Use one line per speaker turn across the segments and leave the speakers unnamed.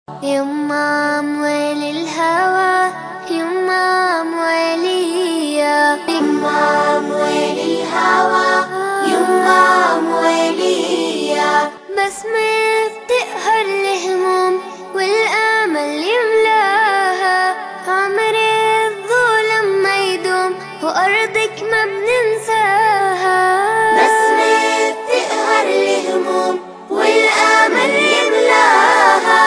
يما أموال الهوى، يما أموالية، يما أموال الهوى، يما أموالية. بسمة بتقهر الهموم والأمل يملاها، عمر الظلم ما يدوم وأرضك ما بننساها. بسمة بتقهر الهموم والأمل يملاها،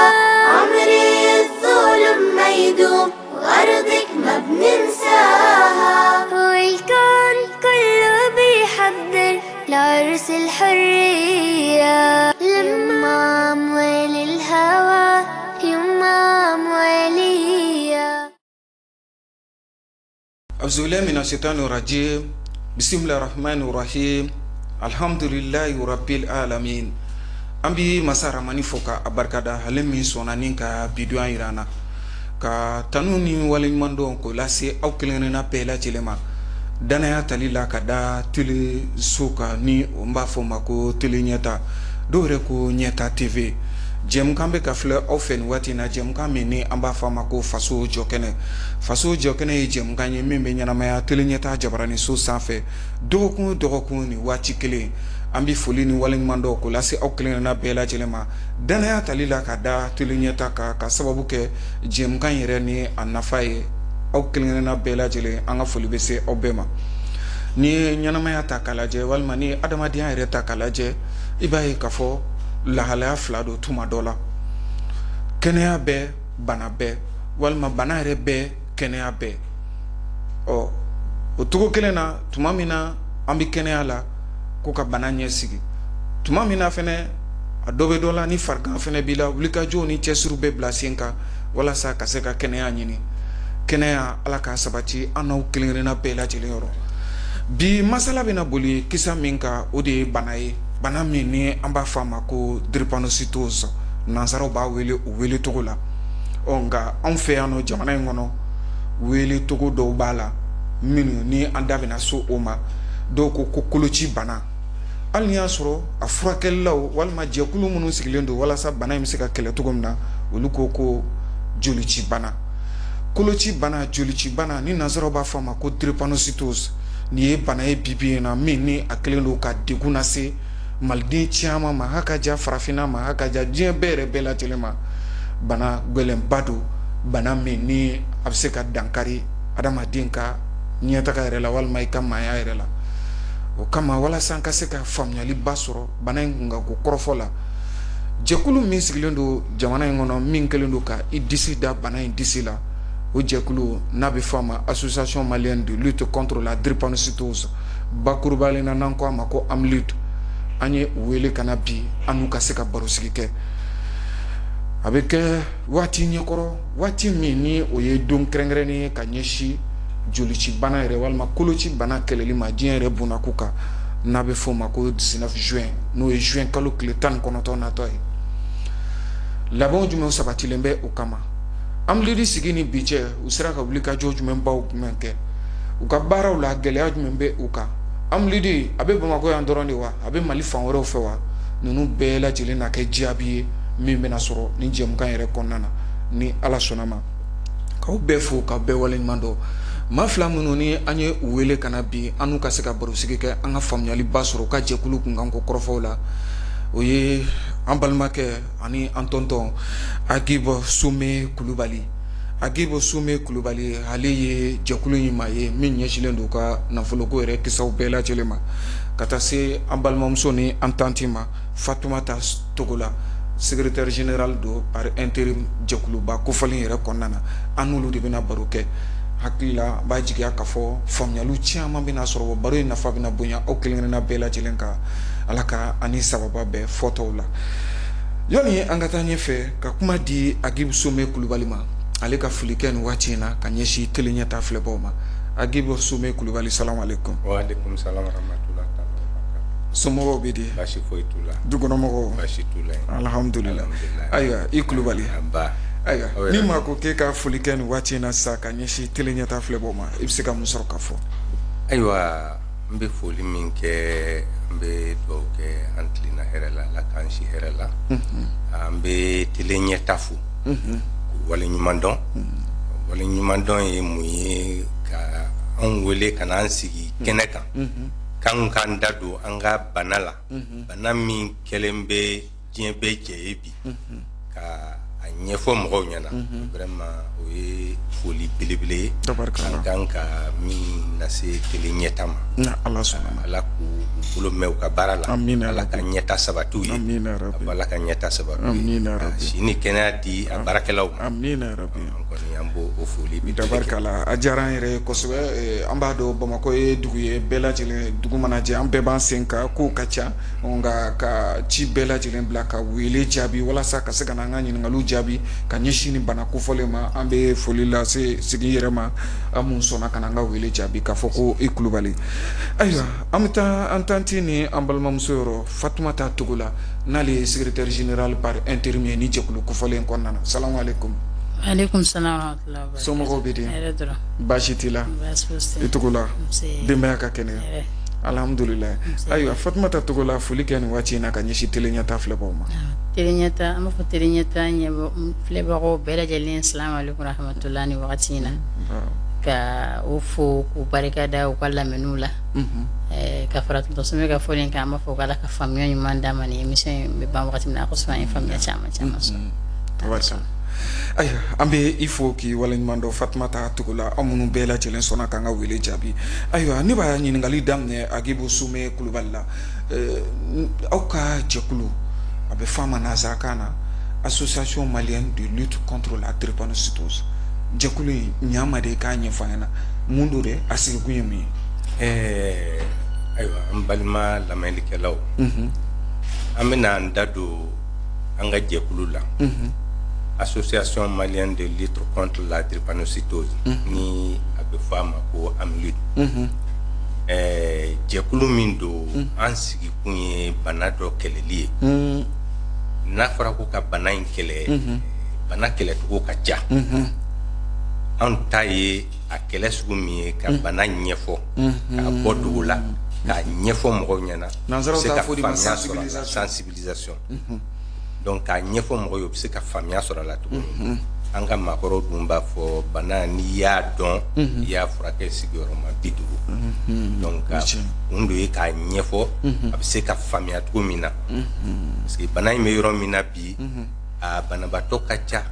عمر الظلم ما يدوم وأرضك ما بننساها. والكون كله بيحضر لعرس الحرية، لما أموال الهوى، يما أموالية.
أعوذ بالله من الشيطان الرجيم. بسم الله الرحمن الرحيم. الحمد لله رب العالمين. An bi masa Ramani fo ka a barikada, ale min sɔnna ni ka bidonya yira an na, ka tanu ni waleɲuman dɔn k'o lase aw kelen-kelenna bɛɛ lajɛlen ma danaya tali la ka da tele so kan, ni o n b'a fɔ o ma ko tele ɲɛta, dɔw yɛrɛ ko Ɲɛta TV. Jɛmukan bɛ ka filɛ aw fɛ nin waati in na, jɛmukan min ni an b'a fɔ a ma ko Faso Jɔkɛnɛ. Faso Jɔkɛnɛ ye jɛmukan ye min bɛ ɲɛnamaya tele ɲɛta jabaraniso sanfɛ dɔgɔkun o dɔgɔkun nin waati kelen. An bɛ foli ni waleɲuman dɔn k'o lase aw kelen-kelenna bɛɛ lajɛlen ma danaya tali la ka da tele ɲɛta kan, ka sababu kɛ jɛmukan yɛrɛ ni a nafa ye aw kelen-kelenna bɛɛ lajɛlen. An ka foli bɛ se aw bɛɛ ma. N'i ye ɲɛnamaya ta k'a lajɛ, walima ni ye adamadenya yɛrɛ ta k'a lajɛ, i b'a ye k'a fɔ lahalaya fila don. Tuma dɔ la kɛnɛya bɛɛ, bana bɛɛ, walima bana yɛrɛ bɛɛ, kɛnɛya bɛɛ. Ɔ o cogo kelen na, tuma min na an bɛ kɛnɛya la, ko ka bana ɲɛsigi, tuma min na fɛnɛ a dɔ bɛ dɔ la, ni farigan fɛnɛ b'i la, wulikajɔw ni cɛsiriw bɛ bila sen kan walasa ka se ka kɛnɛya ɲini. Kɛnɛya, Ala k'a sabati an n'aw kelen-kelenna bɛɛ lajɛlen yɔrɔ. Bi masala bɛna boli kisa min kan, o de ye bana ye, bana min ni an b'a fɔ a ma ko drépanocytose, nansaraw b'a wele o wele cogo la. Ɔ nka anw fɛ yan nɔ jamana in kɔnɔ, wele cogo dɔw b'a la minnu ni an da bɛna so o ma. Dɔw ko ko koloci bana, hali n'i y'a sɔrɔ a furakɛlilaw walima jɛkulu minnu sigilen don walasa bana in bɛ se ka kɛlɛ cogo min na, olu ko ko jolici bana. Koloci bana, jolici bana, ni nansaraw b'a fɔ a ma ko drépanocytose, nin ye bana ye bi bi in na min ni a kɛlen don ka degun lase maliden caman ma, haka ja farafinna ma, haka ja diɲɛ bɛɛ yɛrɛ bɛɛ lajɛlen ma. Bana gɛlɛnba don, bana min ni a bɛ se ka dankari adamaden ka ɲɛtaga yɛrɛ la walima i ka maaya yɛrɛ la. O kama, walasa an ka se ka faamuyaliba sɔrɔ bana in kunkanko kɔrɔfɔ la, jɛkulu min sigilen don jamana in kɔnɔ, min kɛlen don ka i disi da bana in disi la, o jɛkulu n'a bɛ fɔ a ma Association malienne de lutte contre la drépanocytose, bakurubalen na n'an ko a ma ko AMLUD, an ye u wele ka na bi an n'u ka se ka barosigi kɛ. A bɛ kɛ waati ɲɛkɔrɔ, waati min ni o ye don kɛrɛnkɛrɛnnen ye ka ɲɛsin jolici bana yɛrɛ walima koloci bana kɛlɛli ma diɲɛ yɛrɛ bunakun kan, n'a bɛ fɔ o ma ko 19 juin, n'o ye juin kalo tile 19 natɔ ye. Labɛnw jumɛnw sabatilen bɛ o kama? AMLUD sigi ni bi cɛ, u sera ka wulikajɔ jumɛn baw jumɛn kɛ u ka baaraw la? Gɛlɛya jumɛn bɛ u kan? AMLUD a bɛ Bamakɔ yan dɔrɔn de wa, a bɛ Mali fan wɛrɛw fɛ wa? Ninnu bɛɛ lajɛlen na kɛ jaabi ye min bɛna sɔrɔ ni jɛmukan yɛrɛ kɔnɔna na, ni Ala sɔnna ma. K'aw bɛɛ fo, k'aw bɛɛ waleɲuman dɔn. Maa fila minnu ni an ye u wele ka na bi an n'u ka se ka barosigi kɛ, an ka faamuyaliba sɔrɔ u ka jɛkulu kunkanko kɔrɔfɔw la, o ye an balimakɛ ani an tɔntɔn Agib Some Kulubali. Agib Some Kulubali, ale ye jɛkulu in maa ye min ɲɛsinnen don u ka nafoloko yɛrɛ kisaw bɛɛ lajɛlen ma, ka taa se an balimamuso ni an tanti ma Fatumata Togola, secrétaire général don par intérim jɛkuluba kofɔlen yɛrɛ kɔnɔna na. An n'olu de bɛna baro kɛ. Hakili la, b'a jigiya k'a fɔ faamuyaliw caman bɛna sɔrɔ, baro in nafa bɛna bonya aw kelen-kelenna bɛɛ lajɛlen kan. Ala ka ani sababa bɛɛ fɔtɔw la. Yanni an ka taa ɲɛfɛ, ka kuma di Agib Some Kulubali ma, ale ka foli kɛ nin waati in na ka ɲɛsin tele ɲɛta filɛbaw ma. Agib Some Kulubali, salamu aleykum.
Wa aleykum salam wa rahmatulah.
Somɔgɔw bɛ di?
Baasi foyi t'u la.
Dukɔnɔmɔgɔw?
Baasi t'u la.
Alhamdulilah. Ayiwa, i Kulubali.
Ba.
Ayiwa, ni maa ko k'e ka foli kɛ nin waati in na sisan ka ɲɛsin tele ɲɛta filɛbaw ma, i bɛ se ka mun sɔrɔ ka fɔ?
Ayiwa, n bɛ foli min kɛ, n bɛ dugawu kɛ, an tilenna hɛrɛ la, Ala k'an si hɛrɛ la. An bɛ tele ɲɛta fo. K'u waleɲuman dɔn. Waleɲuman dɔn ye mun ye? Ka anw wele ka n'an sigi kɛnɛ kan, k'an k'an da don an ka bana la, bana min kɛlen bɛ diɲɛ bɛɛ jɛ ye bi, ka a ɲɛfɔ mɔgɔw ɲɛna. Vraiment, o ye foli belebele ye an kan ka min lase Télé Ɲɛta ma.
Ala sɔnna.
Ala k'u bolo mɛn u ka baara la. Ala ka ɲɛta sabati u ye. Ala ka ɲɛta sabati u ye, si ni kɛnɛya di a baarakɛlaw ma. An kɔni an b'o o foli
bi. Tabarikala, a diyara an yɛrɛ ye kosɛbɛ. An b'a dɔn Bamakɔ ye dugu ye, bɛɛ lajɛlen, dugu mana jɛ, an bɛɛ b'an sen kan, kow ka ca, nka ka ci bɛɛ lajɛlen bila ka wele jaabi walasa ka se ka n'an ka ɲininkaliw jaabi ka ɲɛsin ni bana kofɔlen ma, an bɛ foli lase sigi yɛrɛ ma, an mun sɔnna ka n'an ka wele jaabi k'a fɔ ko i Kulubali. Ayiwa, an bɛ taa an tanti ni an balimamuso yɔrɔ, Fatumata Togola, n'ale ye secrétaire général par intérim ye ni jɛkulu kofɔlen kɔnɔna na. Salamu aleykum.
Aleykum salam wa rahmatulah.
Somɔgɔw bɛ di? Baasi t'i la? I Togola, denbaya ka kɛnɛ? Alhamdulilayi. Ayiwa, Fatumata Togola, foli kɛ nin waati in na ka ɲɛsin Télé Ɲɛta filɛbagaw ma.
Télé Ɲɛta, an b'a fɔ Télé Ɲɛta ɲɛ filɛbagaw bɛɛ lajɛlen, salamu aleykum rahmatulah ni wagati in na, ka u fo k'u barika da u ka lamɛnniw la, ka fara tonton Sɛmɛ ka fɔlen kan. An b'a fɔ k'Ala ka faamuya ɲuman d'an ma. Ni émission in bɛ ban wagati min na, a ko sɔn an ye faamuya caman caman sɔrɔ.
Ayiwa, an bɛ i fo k'i waleɲuman dɔn, Fatumata Togola, aw minnu bɛɛ lajɛlen sɔnna k'an ka wele jaabi. Ayiwa, ne b'a ɲininkali daminɛ Agibu Sume Kulubali la. Aw ka jɛkulu, a bɛ fɔ a ma nanzarakan na Association malienne de lutte contre la drépanocytose, jɛkulu in ɲa de k'a ɲɛfɔ an ɲɛna mun don dɛ, a sigikun ye mun ye?
Ayiwa, an balima lamɛnnikɛlaw, an bɛna an da don an ka jɛkulu la, Association malienne de lutte contre la drépanocytose, ni a bɛ fɔ a ma ko AMLUD. Jɛkulu min don, an sigikun ye bana dɔ kɛlɛli ye. N'a fɔra ko ka bana in kɛlɛ, bana kɛlɛcogo ka ca. Anw ta ye a kɛlɛ sugu min ye, ka bana ɲɛfɔ, k'a bɔ dugu la, k'a ɲɛfɔ mɔgɔw ɲɛna.
Nanzaraw t'a fɔ de ma
sensibilisation. Donc k'a ɲɛfɔ mɔgɔw ye, u bɛ se ka faamuya sɔrɔ a la cogo min. An ka maakɔrɔw dun b'a fɔ, bana n'i y'a dɔn, i y'a furakɛ sigiyɔrɔma 50. Donc kun dɔ ye k'a ɲɛfɔ, a bɛ se ka faamuya cogo min na, parce que bana in bɛ yɔrɔ min na bi, a banabaatɔ ka ca.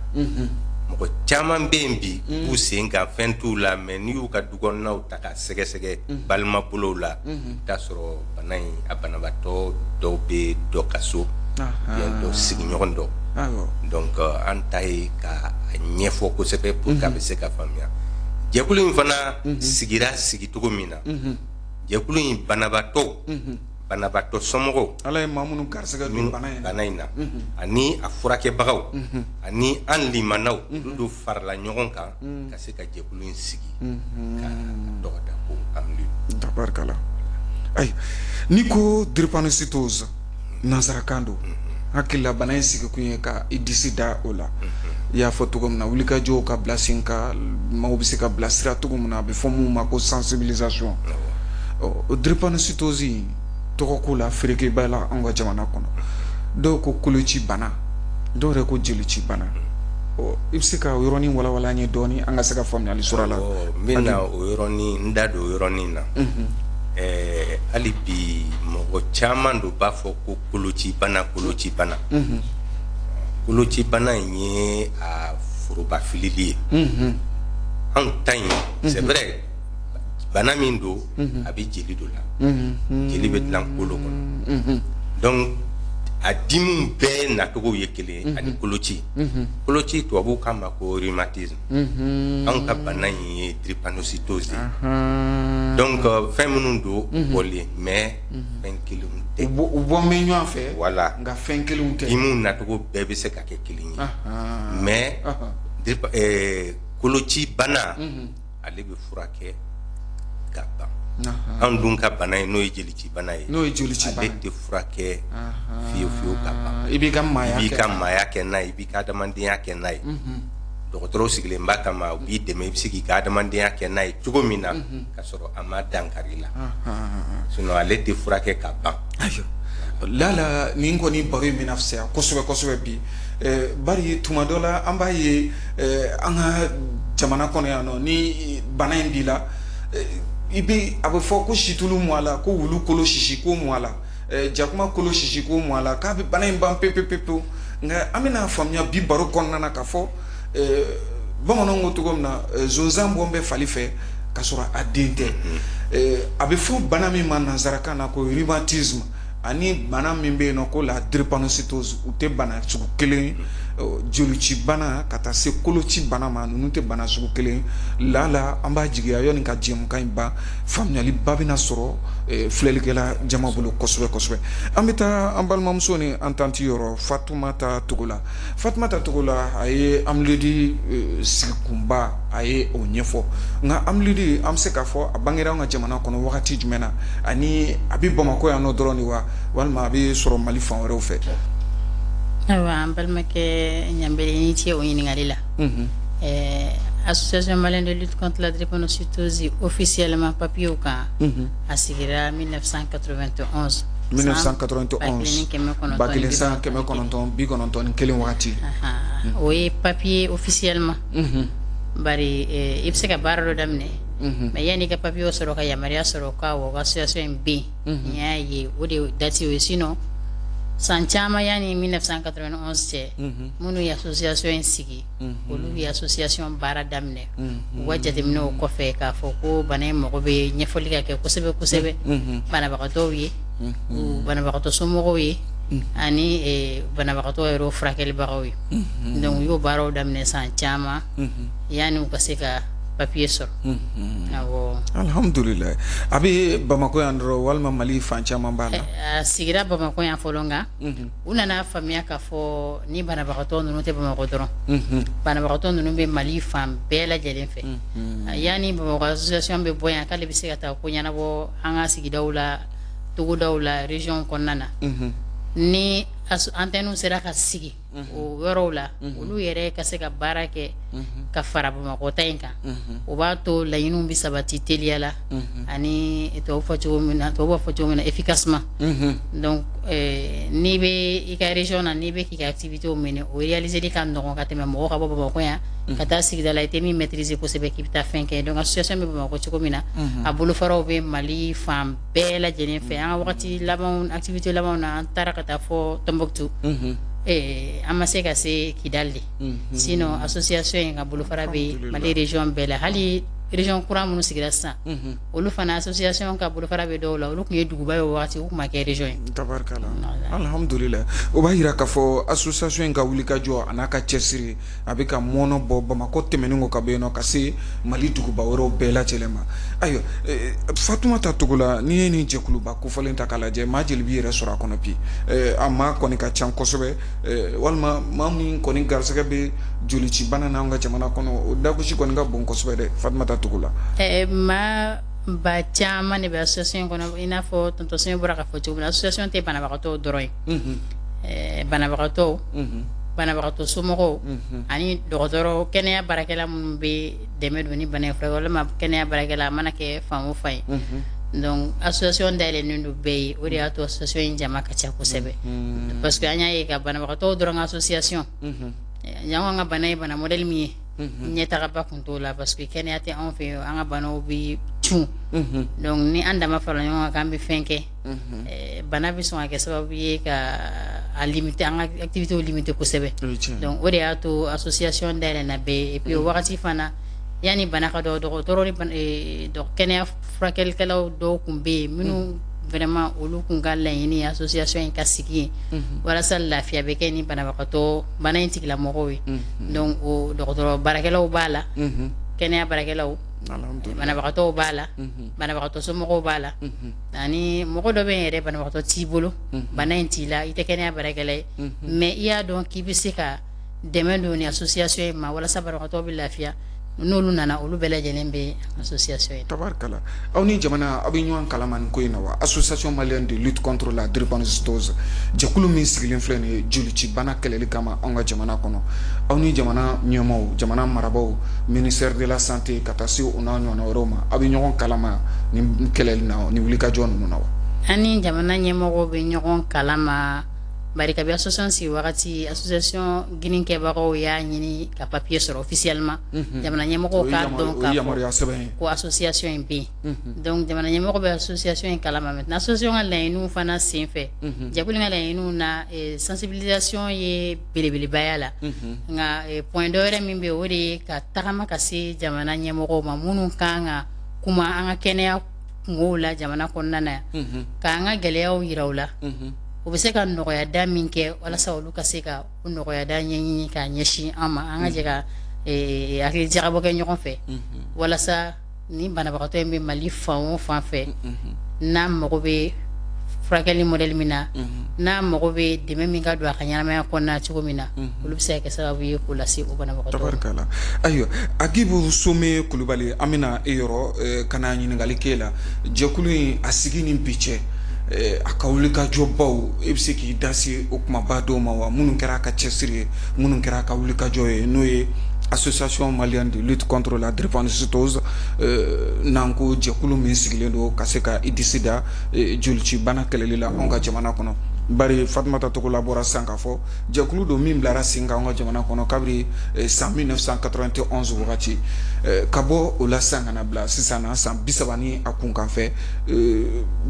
Mɔgɔ caman bɛ yen bi, k'u sen kan fɛn t'u la, mais n'i y'u ka du kɔnɔnaw ta k'a sɛgɛsɛgɛ balima bolow la, i bɛ t'a sɔrɔ bana in a banabaatɔ dɔw bɛ dɔ ka so, dɔ sigiɲɔgɔn dɔ. Donc an ta ye ka ɲɛfɔ kosɛbɛ pour que a bɛ se ka faamuya. Jɛkulu in fana sigira sigicogo min na, jɛkulu in banabaatɔ, banabaatɔ somɔgɔw,
Ala ye maa minnu garisɛgɛ don
bana in na, ani a furakɛbagaw, ani an limanaw, olu dɔ farala ɲɔgɔn kan ka se ka jɛkulu in sigi ka tɔgɔ da ko AMLUD.
Tabarikala. Ayi, n'i ko drépanocytose, nanzarakan don, hakili la bana in sigikun ye ka i disi da o la. I y'a fɔ cogo min na, wulikajɔw ka bila sen kan, maaw bɛ se ka bilasira cogo min na, a bɛ fɔ mun ma ko sensibilisation. O drépanocytose in tɔgɔko la, ferekeba la anw ka jamana kɔnɔ, dɔw ko koloci bana, dɔw yɛrɛ ko jelici bana. I bɛ se ka o yɔrɔnin walawala an ye dɔɔni, an ka se ka faamuyali sɔrɔ a la?
N bɛna o yɔrɔnin n da don o yɔrɔnin na. Hali bi mɔgɔ caman do b'a fɔ ko koloci bana, koloci bana. Koloci bana in ye a foroba filili ye. Anw ta in, c'est vrai, bana min don, a bɛ jeli dɔ la, jeli bɛ dilan kolo kɔnɔ. Donc a dimiw bɛɛ nacogo ye kelen ye ani koloci. Koloci, tubabuw k'a ma ko rhumatisme. Anw ka bana in ye drépanocytose ye. Donc fɛn minnu don bɔlen, mais fɛn kelenw tɛ.
U bɔ bɛ ɲɔgɔn fɛ.
Voilà.
Nka fɛn kelenw tɛ.
Dimiw nacogo bɛɛ bɛ se ka kɛ kelen ye, mais koloci bana, ale bɛ furakɛ ka ban. Anw dun ka bana ye, n'o ye jelici bana ye,
n'o ye jelici bana,
ale tɛ furakɛ fiyewu fiyewu ka ban.
I b'i ka maaya kɛ,
i b'i ka maaya kɛ n'a ye, i b'i ka adamadenya kɛ n'a ye. Dɔgɔtɔrɔw sigilen b'a kama, u b'i dɛmɛ, i bɛ se k'i ka adamadenya kɛ n'a ye cogo min na, ka sɔrɔ a ma dankari la. Sinon ale tɛ furakɛ ka ban.
Ayiwa, lala nin kɔni baro in bɛna fisaya kosɛbɛ kosɛbɛ bi. Bari tuma dɔ la an b'a ye an ka jamana kɔnɔ yan nɔ, ni bana in b'i la, i bɛ a bɛ fɔ ko situlu mu a la, ko wulu kolo sisi ko mu a la, jakuma kolo sisi ko mu a la, k'a bɛ bana in ban pewu pewu pewu. Nka an bɛna faamuya bi baro kɔnɔna na k'a fɔ bamananw ko cogo min na, zonzan bɔ bɛ fali fɛ k'a sɔrɔ a den tɛ. A bɛ fɔ bana min ma nansarakan na ko rhumatisme, ani bana min bɛ yen nɔ ko la drépanocytose, u tɛ bana sugu kelen. Jolici bana ka taa se koloci bana ma, ninnu tɛ bana sugu kelen. Lala an b'a jigiya yanni ka jɛmukan in ban, faamuyaliba bɛna sɔrɔ filɛlikɛla jama bolo kosɛbɛ kosɛbɛ. An bɛ taa an balimamuso ni an tanti yɔrɔ, Fatumata Togola. Fatumata Togola, a ye AMLUD sigikunba, a ye o ɲɛfɔ. Nka AMLUD, an bɛ se k'a fɔ a bangera an ka jamana kɔnɔ wagati jumɛn na, ani a bɛ Bamakɔ yan nɔ dɔrɔn de wa, walima a bɛ sɔrɔ Mali fan wɛrɛw fɛ?
Ayiwa, an balimakɛ Ɲanbele, ni ce o ɲininkali la. Association malienne de lutte contre la drépanocytose, officiellement papier kan, a sigira 1991.
1991, 1991 wagati.
O ye papier officiellement. Bari i bɛ se ka baara dɔ daminɛ, mais yanni i ka papier sɔrɔ, ka yamaruya sɔrɔ ka o association in bɛ yen, n y'a ye o de date o ye. Sinon san caman yanni 1991 cɛ, minnu ye association in sigi, olu ye association baara daminɛ u ka jateminɛw kɔfɛ k'a fɔ ko bana in mago bɛ ɲɛfɔli ka kɛ kosɛbɛ kosɛbɛ banabagatɔw ye, banabagatɔ somɔgɔw ye, ani banabagatɔ yɛrɛ furakɛlibagaw ye. Donc u y'o baaraw daminɛ san caman yanni u ka se ka papier sɔrɔ. Awɔ.
Alhamdulilayi. A bɛ Bamakɔ yan dɔrɔn walima Mali fan caman b'a la?
A sigira Bamakɔ yan fɔlɔ, nka u nana faamuya k'a fɔ ni banabagatɔ ninnu tɛ Bamakɔ dɔrɔn, banabagatɔ ninnu bɛ Mali fan bɛɛ lajɛlen fɛ. Yanni Bamakɔ association bɛ bɔ yan k'ale bɛ se ka taa ko ɲɛnabɔ an ka sigidaw la, togodaw la, région kɔnɔna na, ni antenne sera ka sigi o yɔrɔw la, olu yɛrɛ ka se ka baara kɛ ka fara Bamakɔ ta in kan, o b'a to laɲiniw bɛ sabati teliya la, ani tubabu fɔ cogo min na, tubabu b'a fɔ cogo min na, efficacement. Donc n'i bɛ i ka région na, n'i bɛ k'i ka activité mener, o réaliser ka nɔgɔn ka tɛmɛ mɔgɔ ka bɔ Bamakɔ yan ka taa sigida la, i tɛ min maîtriser kosɛbɛ, k'i bɛ taa fɛn kɛ. Donc association bɛ Bamakɔ cogo min na, a bolofaraw bɛ Mali fan bɛɛ lajɛlen fɛ. An ka wagati labanw, activité labanw na, an taara ka taa fɔ Tombouctou, an ma se ka se Kidali de. Sinon association in ka bolofara bɛ Mali région bɛɛ la. Hali région kura minnu sigira sisan, olu fana association ka bolofara bɛ dɔw la, olu tun ye duguba ye o wagati, u tun ma kɛ région ye.
Tabarikala, alhamdulilayi. O b'a yira k'a fɔ association in ka wulikajɔ a n'a ka cɛsiri, a bɛ ka mɔnɔ bɔ Bamakɔ tɛmɛnen kɔ ka bɔ yen nɔ ka se Mali duguba wɛrɛw bɛɛ lajɛlen ma. Ayiwa, Fatumata Togola, n'i ye nin jɛkuluba kofɔlen ta k'a lajɛ, maa jeli b'i yɛrɛ sɔrɔ a kɔnɔ bi? A maa kɔni ka ca kosɛbɛ, walima maa min kɔni garisɛgɛ bɛ jolici bana n'an ka jamana kɔnɔ, o dagosi kɔni ka bon kosɛbɛ dɛ, Fatumata Togola?
Maa ba caman de bɛ association in kɔnɔ. I n'a fɔ tonton Sɛmɛ bɔra k'a fɔ cogo min na, association tɛ banabagatɔw dɔrɔn ye. Banabagatɔw, banabagatɔ somɔgɔw, ani dɔgɔtɔrɔ, kɛnɛya baarakɛla minnu bɛ dɛmɛ don ni bana in furakɛ, walima kɛnɛya baarakɛla, a mana kɛ fan o fan ye. Donc association dayɛlɛnnen don bɛɛ ye. O de y'a to association in jama ka ca kosɛbɛ, parce que an y'a ye ka banabagatɔw dɔrɔn ka association yan, an ka bana ye bana modèle min ye, ɲɛtagaba kun t'o la, parce que kɛnɛya tɛ anw fɛ yen, an ka banaw bɛ cun. Donc ni an dama farala ɲɔgɔn kan k'an bɛ fɛn kɛ, bana bɛ sɔn ka kɛ sababu ye ka a limiter, an ka activités limiter kosɛbɛ. Donc o de y'a to association dayɛlɛnna bɛɛ ye. Et puis o wagati fana, yanni bana ka dɔn, dɔgɔtɔrɔ ni kɛnɛya furakɛlikɛlaw dɔw tun bɛ yen minnu vraiment olu kun ka laɲini ye association in ka sigi yen walasa lafiya bɛ kɛ ni banabagatɔ, bana in tigilamɔgɔw ye. Donc o dɔgɔtɔrɔ baarakɛlaw b'a la, kɛnɛya baarakɛlaw, banabagatɔw b'a la, banabagatɔ somɔgɔw b'a la, ani mɔgɔ dɔ bɛ yen yɛrɛ, banabagatɔ t'i bolo, bana in t'i la, i tɛ kɛnɛya baarakɛla ye, mais i y'a dɔn k'i bɛ se ka dɛmɛ don ni association in ma walasa banabagatɔ bɛ lafiya, n'olu nana, olu bɛɛ lajɛlen bɛ association ye.
Tabarikala. Aw ni jamana, aw bɛ ɲɔgɔn kalama nin ko in na wa? Association malienne de lutte contre la drépanocytose, jɛkulu min sigilen filɛ nin ye jolici bana kɛlɛli kama anw ka jamana kɔnɔ, aw ni jamana ɲɛmaaw, jamana marabaaw, ministère de la santé, ka taa se o n'a ɲɔgɔnna wɛrɛw ma, aw bɛ ɲɔgɔn kalama nin kɛlɛli na, nin wulikajɔ ninnu na wa?
An ni jamana ɲɛmɔgɔw bɛ ɲɔgɔn kalama. Bari kabi association sigi wagati, association gininkɛbagaw y'a ɲini ka papier sɔrɔ officiellement, jamana ɲɛmɔgɔw k'a dɔn k'a fɔ ko association in bɛ yen. Donc jamana ɲɛmɔgɔ bɛ association in kalama. Maintenant, association ka laɲiniw fana senfɛ, jɛkulu ka laɲiniw na, sensibilisation ye belebelebaya la. Nka point dɔ wɛrɛ min bɛ yen, o de ye ka tagama ka se jamana ɲɛmɔgɔw ma minnu kan ka kuma an ka kɛnɛya kungow la jamana kɔnɔna na yan, k'an ka gɛlɛyaw yira u la, u bɛ se ka nɔgɔyada min kɛ walasa olu ka se ka o nɔgɔyada ɲɛɲini k'a ɲɛsin an ma, an ka jɛ ka hakili jagabɔ kɛ ɲɔgɔn fɛ, walasa ni banabagatɔ in bɛ Mali fan o fan fɛ, n'a mago bɛ furakɛli modèle min na, n'a mago bɛ dɛmɛ min ka don a ka ɲɛnamaya kɔnɔna cogo min na, olu bɛ se ka kɛ sababu ye k'o lase o banabagatɔ ma.
Tabarikala. Ayiwa, Agibu Some Kulubali, an bɛna e yɔrɔ ka na ɲininkali k'e la. Jɛkulu in a sigi ni bi cɛ, a ka wulikajɔbaw, e bɛ se k'i da se o kumaba dɔw ma wa, minnu kɛra a ka cɛsiri ye, minnu kɛra a ka wulikajɔ ye, n'o ye Association malienne de lutte contre la drépanocytose, n'an ko jɛkulu min sigilen don ka se ka i disi da jolicibana kɛlɛli la anw ka jamana kɔnɔ? Bari Fatumata Togola bɔra sisan k'a fɔ jɛkulu don min bilara sen kan anw ka jamana kɔnɔ kabiri san 1991 wagati. Ka bɔ o la sisan ka na bila sisan na, san 30 ni a kunkan fɛ,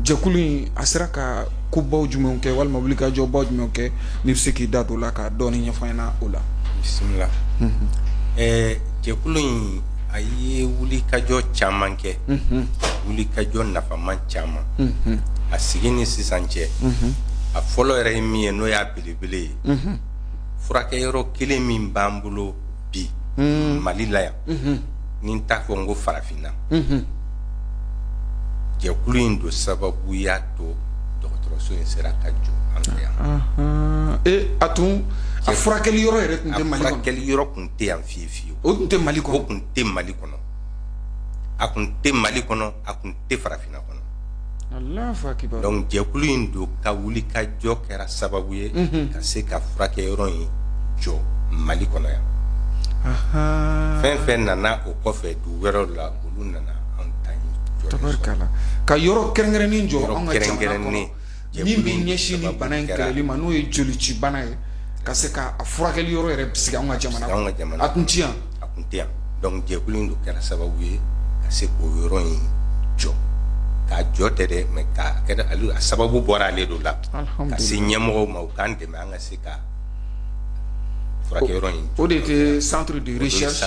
jɛkulu in a sera ka kobaw jumɛnw kɛ walima wulikajɔbaw jumɛnw kɛ, n'i bɛ se k'i da don o la ka dɔɔni ɲɛfɔ an ɲɛna o la?
Bisimila. Jɛkulu in a ye wulikajɔ caman kɛ, wulikajɔ nafaman caman a sigi ni sisan cɛ. A fɔlɔ yɛrɛ ye min ye, n'o y'a belebele ye, furakɛyɔrɔ kelen min b'an bolo bi Mali la yan, ni n t'a fɔ n ko farafinna, jɛkulu in don sababu y'a to dɔgɔtɔrɔso in sera ka jɔ an fɛ yan.
A tun a furakɛli yɔrɔ yɛrɛ tun tɛ Mali kɔnɔ?
A furakɛli yɔrɔ tun tɛ yan fiyewu fiyewu.
O tun tɛ Mali kɔnɔ?
O tun tɛ Mali kɔnɔ, a tun tɛ Mali kɔnɔ, a tun tɛ farafinna kɔnɔ. Donc jɛkulu in don ka wulikajɔ kɛra sababu ye ka se ka furakɛyɔrɔ in jɔ Mali kɔnɔ yan. Fɛn fɛn nana o kɔfɛ dugu wɛrɛw la, olu nana an ta in jɔ.
Tabarikala. Ka yɔrɔ kɛrɛnkɛrɛnnen jɔ anw ka jamana kɔnɔ min bɛ ɲɛsin ni bana in kɛlɛli ma, n'o ye jolicibana ye, ka se ka a furakɛli yɔrɔ yɛrɛ sigi anw ka jamana kɔnɔ. A tun tɛ yan.
A tun tɛ yan. Donc jɛkulu in don kɛra sababu ye ka se k'o yɔrɔ in jɔ. K'a jɔ tɛ dɛ, mais k'a kɛra a sababu bɔra ale de la, ka se ɲɛmɔgɔw ma u k'an dɛmɛ an ka se ka furakɛyɔrɔ in.
O de tɛ centre de recherche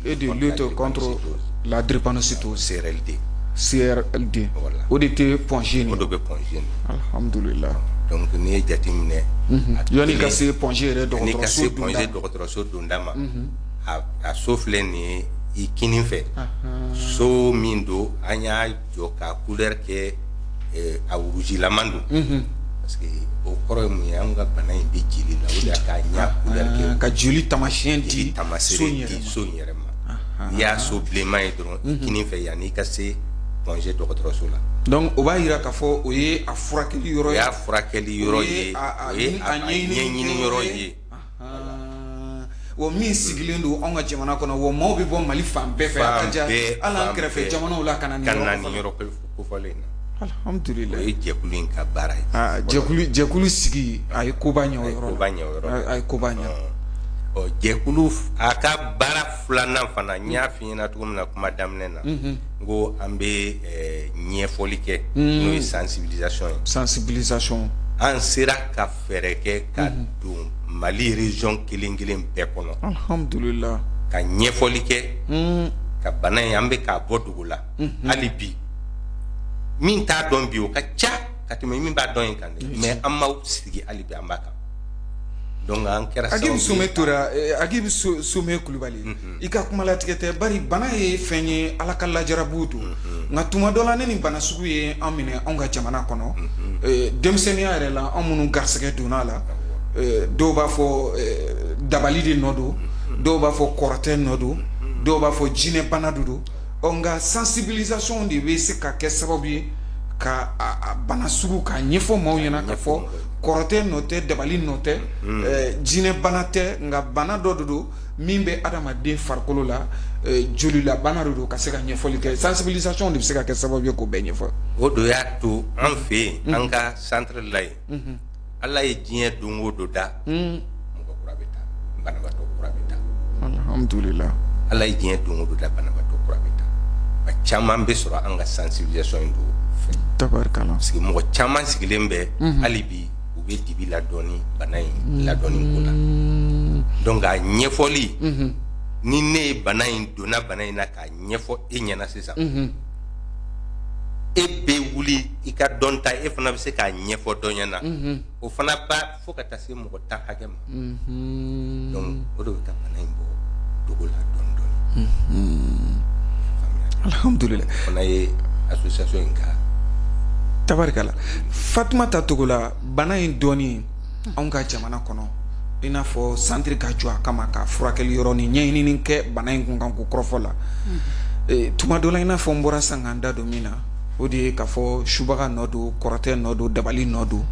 et de lutte contre la drépanocytose,
CRLD.
CRLD. O de tɛ Point G
nin. O de bɛ Point G nin.
Alhamdulillah.
Donc n'i ye jateminɛ,
yanni ka se Point G yɛrɛ dɔgɔtɔrɔso donda,
Point G dɔgɔtɔrɔso donda ma, a so filɛ nin ye i kinin fɛ, so min don an y'a jɔ ka couleur kɛ a wurujilama don, parce que o kɔrɔ ye mun ye, an ka bana in bɛ jeli la, o de y'a k'a ɲa couleur kɛ
ka joli taamasiyɛn di
so in yɛrɛ ma. N'i y'a so bilenman ye dɔrɔn i kinin fɛ, yanni i ka se Point G dɔgɔtɔrɔso la.
Donc o b'a yira k'a fɔ o ye a furakɛli yɔrɔ ye.
O y'a furakɛli yɔrɔ ye, o ye a ɲɛɲini yɔrɔ ye.
Wa min sigilen don anw ka jamana kɔnɔ, wa maaw bɛ bɔ Mali fan bɛɛ fɛ, a ka ca hali an kɛrɛfɛ jamanaw la ka na
nin yɔrɔ kofɔlen in na.
Alhamdulillah.
O ye jɛkulu in ka baara ye.
Jɛkulu sigi a ye koba ɲɛ o yɔrɔ la. A ye koba ɲɛ.
Ɔ jɛkulu a ka baara filanan fana, n y'a f'i ɲɛna cogo min na kuma daminɛ na, n ko an bɛ ɲɛfɔli kɛ, n'o ye sensibilisation ye.
Sensibilisation.
An sera ka fɛɛrɛ kɛ ka don Mali région kelen kelen bɛɛ kɔnɔ.
Alhamdulillah.
Ka ɲɛfɔli kɛ, ka bana in an bɛ k'a bɔ dugu la. Hali bi min t'a dɔn bi o ka ca ka tɛmɛ min b'a dɔn in kan dɛ, mais an m'aw sigi hali bi an b'a kan. Donc an kɛra sababu ye.
Agibu Some Tora, Agibu Some Kulubali, i ka kuma latigɛ tɛ, bari bana ye fɛn ye, Ala ka lajarabu don. Nka tuma dɔ la ne ni bana sugu ye an minɛ anw ka jamana kɔnɔ, denmisɛnninya yɛrɛ la, anw minnu garisɛgɛ donna a la, dɔw b'a fɔ dabali de nɔ don, dɔw b'a fɔ kɔrɔtɛ nɔ don, dɔw b'a fɔ jinɛbana de don. Ɔ nka sensibilisation de bɛ se ka kɛ sababu ye ka a bana sugu k'a ɲɛfɔ maaw ɲɛna, k'a fɔ kɔrɔtɛ nɔ tɛ, dabali nɔ tɛ, jinɛbana tɛ, nka bana dɔ de don min bɛ adamaden farikolo la, jolilabana de don, ka se ka ɲɛfɔli kɛ. Sensibilisation de bɛ se ka kɛ sababu ye k'o bɛɛ ɲɛfɔ.
O de y'a to an fɛ yen, an ka centre la yen, Ala ye diɲɛ don o don da, mɔgɔ kura bɛ taa, banabaatɔ kura bɛ taa.
Alhamdulillah.
Ala ye diɲɛ don o don da, banabaatɔ kura bɛ taa. A caman bɛ sɔrɔ an ka sensibilisation in don fɛ.
Tabarikala.
Parce que mɔgɔ caman sigilen bɛ hali bi, u bɛ dibi ladɔnni bana in ladɔnni ko la. Donc a ɲɛfɔli, ni ne ye bana in donna bana in na k'a ɲɛfɔ e ɲɛna sisan, e bɛ wuli i ka dɔn ta, e fana bɛ se k'a ɲɛfɔ dɔ ɲɛna, o fana ba fo ka taa se mɔgɔ 10 hakɛ ma. Donc o de bɛ ka bana in bɔ dogo la dɔɔni dɔɔni.
Alhamdulillah.
O fana ye association in ka.
Tabarikala. Fatumata Togola, bana in dɔɔni anw ka jamana kɔnɔ, i n'a fɔ centre ka jɔ a kama ka furakɛli yɔrɔ ni ɲɛɲinini kɛ bana in kun kan k'o kɔrɔfɔ la, tuma dɔ la, i n'a fɔ n bɔra sisan k'an da don min na, o de ye k'a fɔ subaga nɔ don, kɔrɔtɛ nɔ don, dabali nɔ don.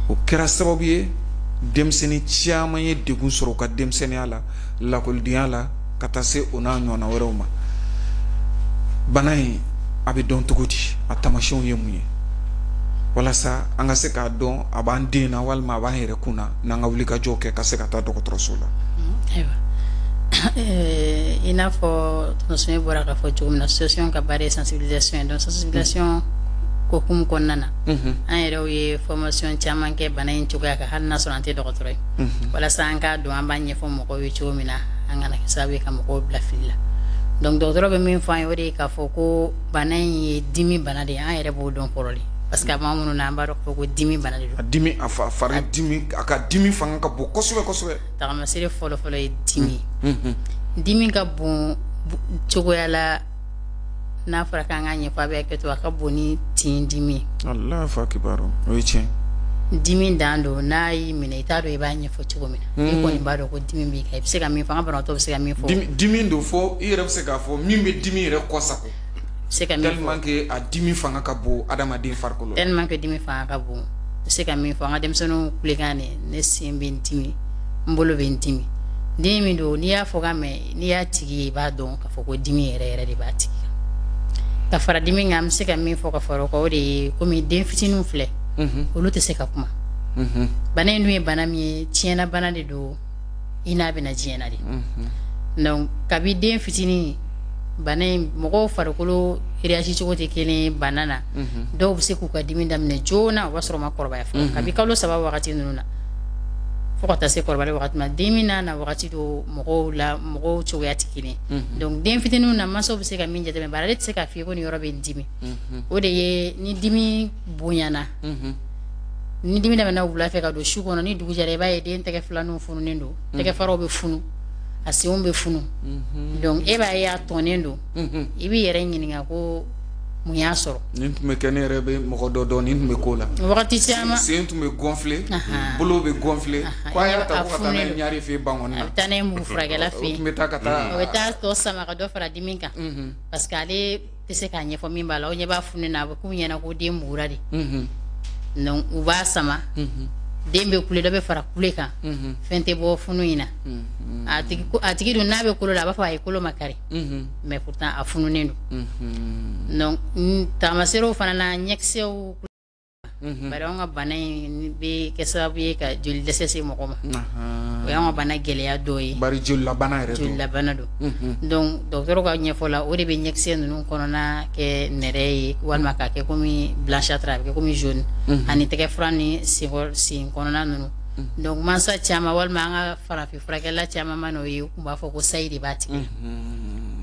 O kɛra sababu ye denmisɛnnin caman ye degun sɔrɔ u ka denmisɛnninya la, lakɔlidenya la, ka taa se o n'a ɲɔgɔnna wɛrɛw ma. Bana in a bɛ dɔn cogo di? A taamasiyɛnw ye mun ye, walasa an ka se k'a dɔn a b'an den na walima a b'an yɛrɛ kun na, n'an ka wulikajɔw kɛ ka se ka taa dɔgɔtɔrɔso la?
Ayiwa, i n'a fɔ tonton bɔra k'a fɔ cogo min na, association ka baara ye sensibilisation ye. Donc sensibilisation hokumu kɔnɔna na, an yɛrɛw ye formation caman kɛ bana in cogoya kan, hali n'a sɔrɔ an tɛ dɔgɔtɔrɔ ye, walasa an k'a dɔn an b'a ɲɛfɔ mɔgɔw ye cogo min na, an kana kɛ sababu ye ka mɔgɔw bila fili la. Donc dɔgɔtɔrɔ bɛ min fɔ an ye, o de ye k'a fɔ ko bana in ye dimi bana de ye. An yɛrɛ b'o dɔn kɔrɔlen, parce que a b'an minnu na, an b'a dɔn k'a fɔ ko dimi bana de don.
A dimi, a fari dimi, a ka dimi fanga ka bon kosɛbɛ kosɛbɛ.
Tagamasere fɔlɔ-fɔlɔ ye dimi ye. Dimi ka bon cogoya la, n'a fɔra k'an k'a ɲɛfɔ, a bɛ hakɛ to, a ka bon ni tin dimi ye.
Alahu akibaru, o ye tiɲɛ.
Dimi dan don, n'a y'i minɛ, i t'a dɔn i b'a ɲɛfɔ cogo min na. I kɔni b'a dɔn ko dimi b'i kan. I bɛ se ka min fɔ, an ka banabaatɔ bɛ se ka min fɔ.
Dimi don fo i yɛrɛ bɛ se k'a fɔ min bɛ dimi yɛrɛ kɔ sago.
Se ka min fɔ,
tellement que a dimi fanga ka bon adamaden farikolo la.
Tellement que dimi fanga ka bon, bɛ se ka min fɔ, an ka denmisɛnninw kulekan de: ne sen bɛ n dimi, n bolo bɛ n dimi. Dimi min don, n'i y'a fɔ ka mɛn, n'i y'a tigi ye, i b'a dɔn k'a fɔ ko dimi yɛrɛ yɛrɛ de b'a tigi kan. Ka fara dimi kan, an bɛ se ka min fɔ ka fara o kan, o de ye komi den fitininw filɛ, olu tɛ se ka kuma. Bana in dun ye bana min ye, tiɲɛna bana de don, i n'a bɛna diɲɛ na de. Donc kabi den fitinin, bana in, mɔgɔw farikolo réagi cogo tɛ kelen ye bana na. Dɔw bɛ se k'u ka dimi daminɛ joona, o b'a sɔrɔ u ma kɔrɔbaya fɔlɔ, kabi kalo 3 wagati ninnu na fo ka taa se kɔrɔbali wagati ma. Dimi n'a na wagati do mɔgɔw la, mɔgɔw cogoya tɛ kelen. Donc den fitininw na, mansaw bɛ se ka min jateminɛ, bari ale tɛ se k'a f'i ye ko nin yɔrɔ bɛ n dimi, o de ye ni dimi bonyana, ni dimi daminɛna wula fɛ ka don su kɔnɔ, ni dugu jɛra, i b'a ye den tɛgɛ filaninw fununen don, tɛgɛ faraw bɛ funu, a senw bɛ funu. Donc e b'a ye a tɔnnen don, i b'i yɛrɛ ɲininka ko mun y'a sɔrɔ.
Nin tun bɛ kɛ, ne yɛrɛ bɛ mɔgɔ dɔ dɔn, nin tun bɛ k'o la.
Wagati caman
sen tun bɛ gonfler, bolo bɛ gonfler, ko a y'a ta ko ka taa n'a ye ɲare fɛ yen Bankɔni na.
A bɛ taa n'a ye mugu furakɛla fɛ
yen, o tun bɛ taa ka taa,
o bɛ taa tɔ sama ka dɔ fara dimi kan, parce que ale tɛ se k'a ɲɛfɔ min b'a la. O ɲɛ b'a fununen na, a bɛ k'u ɲɛna ko den mugura de. Donc u b'a sama, den bɛ kule, dɔ bɛ fara kule kan, fɛn tɛ bɔ funu in na. A tigi dun n'a bɛ kolo la, a b'a fɔ a ye kolo ma kari, mais pourtant a fununen don. Donc taamaserew fana na, ɲɛkisɛw, bari anw ka bana in bɛ kɛ sababu ye ka joli dɛsɛ se mɔgɔ ma. O y'anw ka bana gɛlɛya dɔ ye.
Bari jolilabana yɛrɛ don.
Jolilabana don. Donc dɔgɔtɔrɔ ka ɲɛfɔ la, o de bɛ ɲɛkisɛ ninnu kɔnɔna kɛ nɛrɛ ye, walima k'a kɛ komi blanchâtre, a bɛ kɛ komi jaune, ani tɛgɛ fura ni sen kɔnɔna ninnu. Donc mansa caman walima an ka farafin furakɛla caman ma n'o ye, u tun b'a fɔ ko sayi de b'a tigi la.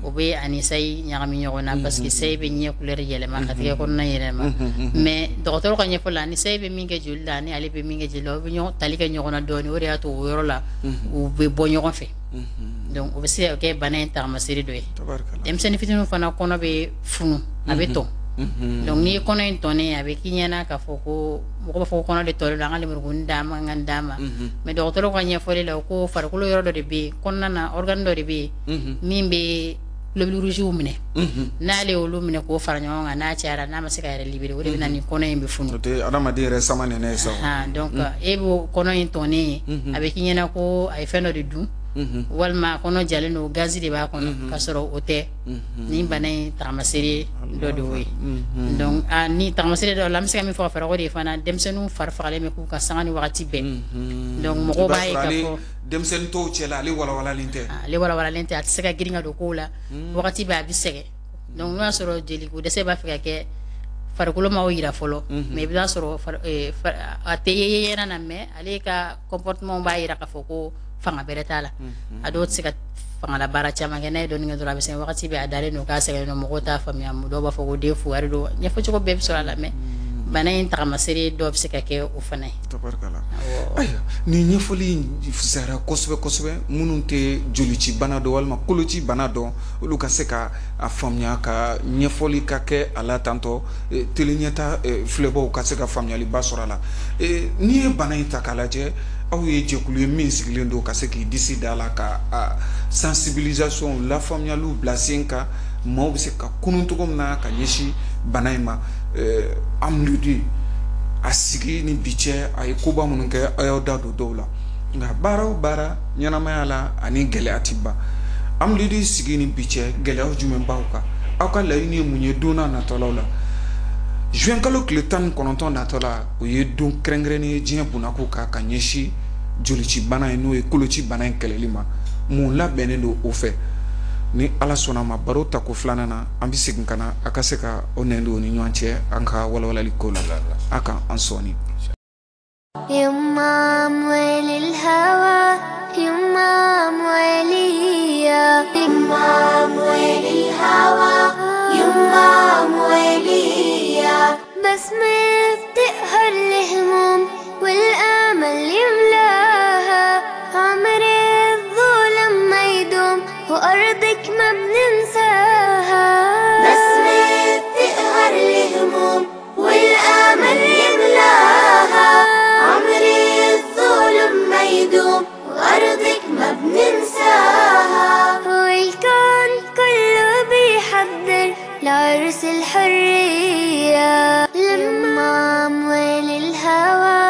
O bɛ ani sayi ɲagami ɲɔgɔn na, parce que sayi bɛ ɲɛ couleur yɛlɛma ka tɛgɛ kɔnɔna yɛlɛma. Mais dɔgɔtɔrɔ ka ɲɛfɔ la, ni sayi bɛ min kɛ joli la, ani ale bɛ min kɛ joli la, o bɛ ɲɔgɔn tali kɛ ɲɔgɔn na dɔɔnin. O de y'a to o yɔrɔ la u bɛ bɔ ɲɔgɔn fɛ. Donc o bɛ se ka kɛ bana in taamasere dɔ ye. Denmisɛnnin fitininw fana kɔnɔ bɛ funu, a bɛ tɔn. Donc n'i ye kɔnɔ in tɔnnen, a bɛ k'i ɲɛna k'a fɔ ko mɔgɔ b'a fɔ ko kɔnɔ de tɔlen don, an ka lemurukumuni d'a ma, an ka d'a ma. Mais dɔgɔtɔrɔ ka ɲɛfɔli la, o ko farikolo yɔrɔ dɔ de bɛ yen kɔnɔna na, organe dɔ de bɛ yen min bɛ globules rouges minɛ. N'ale y'olu minɛ k'o fara ɲɔgɔn kan, n'a cayara, n'a ma se ka yɛrɛ libérer, o de bɛ na ni kɔnɔ in bɛ funu.
O tɛ adamaden yɛrɛ sama nɛnɛ ye sa.
Donc e b'o kɔnɔ in tɔnnen ye, a bɛ k'i ɲɛna ko a ye fɛn dɔ de dun. Walima a kɔnɔ jalen don, gazi de b'a kɔnɔ, k'a sɔrɔ o tɛ. Nin bana in tagamasere dɔ de y'o ye. Donc ni tagamasere dɔ la, an bɛ se ka min fɔ ka fara o de fana, denmisɛnninw fari fagalen bɛ k'u ka sanga ni wagati bɛɛ. Donc mɔgɔw b'a ye k'a fɔ
denmisɛnnin tɔw cɛla, ale walawalalen tɛ.
Ale walawalalen tɛ, a tɛ se ka girin ka don kow la, wagati bɛɛ a bɛ sɛgɛn. Donc n'o y'a sɔrɔ jeliko dɛsɛ b'a fɛ ka kɛ, farikolo m'o yira fɔlɔ, mais i bɛ taa sɔrɔ a tɛ ye ɲɛna na, mais ale ka comportement b'a yira k'a fɔ ko fanga bɛrɛ t'a la. A dɔw tɛ se ka fangala baara caman kɛ, n'a ye dɔɔnin kɛ dɔrɔn a bɛ sɛgɛn, wagati bɛɛ a dalen don k'a sɛgɛnnen don, mɔgɔw t'a faamuya. Dɔw b'a fɔ ko den fugari don, ɲɛfɔcogo bɛɛ bɛ sɔrɔ a la, mais bana in tagamasere dɔ bɛ se ka kɛ o fana ye.
Tabarikala. Ayiwa, nin ɲɛfɔli in fisayara kosɛbɛ kosɛbɛ. Minnu tɛ jolici bana dɔn walima koloci bana dɔn, olu ka se ka a faamuya, ka ɲɛfɔli ka kɛ a la tantɔ tele ɲɛta filɛbaw ka se ka faamuyaliba sɔrɔ a la. N'i ye bana in ta k'a lajɛ, aw ye jɛkulu ye min sigilen don ka se k'i disi da la ka sensibilisation, lafaamuyaliw bila sen kan, maaw bɛ se ka kunun cogo min na ka ɲɛsin bana in ma. Amlud a sigi ni bi cɛ, a ye koba minnu kɛ, aw y'aw da don dɔw la, nka baara o baara ɲɛnamaya la ani gɛlɛya ti ban. Amlud sigi ni bi cɛ, gɛlɛyaw jumɛn b'aw kan? Aw ka laɲini ye mun ye don n'a natɔlaw la? Juin kalo tile 19 natɔ la, o ye don kɛrɛnkɛrɛnnen ye diɲɛ bunako kan ka ɲɛsin jolici bana in, n'o ye koloci bana in kɛlɛli ma. Mun labɛnnen don o fɛ? Ni Ala sɔnna ma, baro tako filanan na, an bɛ segin ka na a ka se ka o nɛn don ni ɲɔgɔn cɛ an ka walawalali ko la. A ka an sɔɔni.
يما أموال الهوى، يما أموالية، يما أموال الهوى، يما أموالية. بسمة بتقهر الهموم والآمل يملاها، عمر الظلم ما يدوم وأرضك ما بننساها. بسمة بتقهر الهموم والآمل يملاها، عمر الظلم ما يدوم وأرضك ما بننساها. والكون كله بيحضر لعرس الحرية، لما أموال الهوى،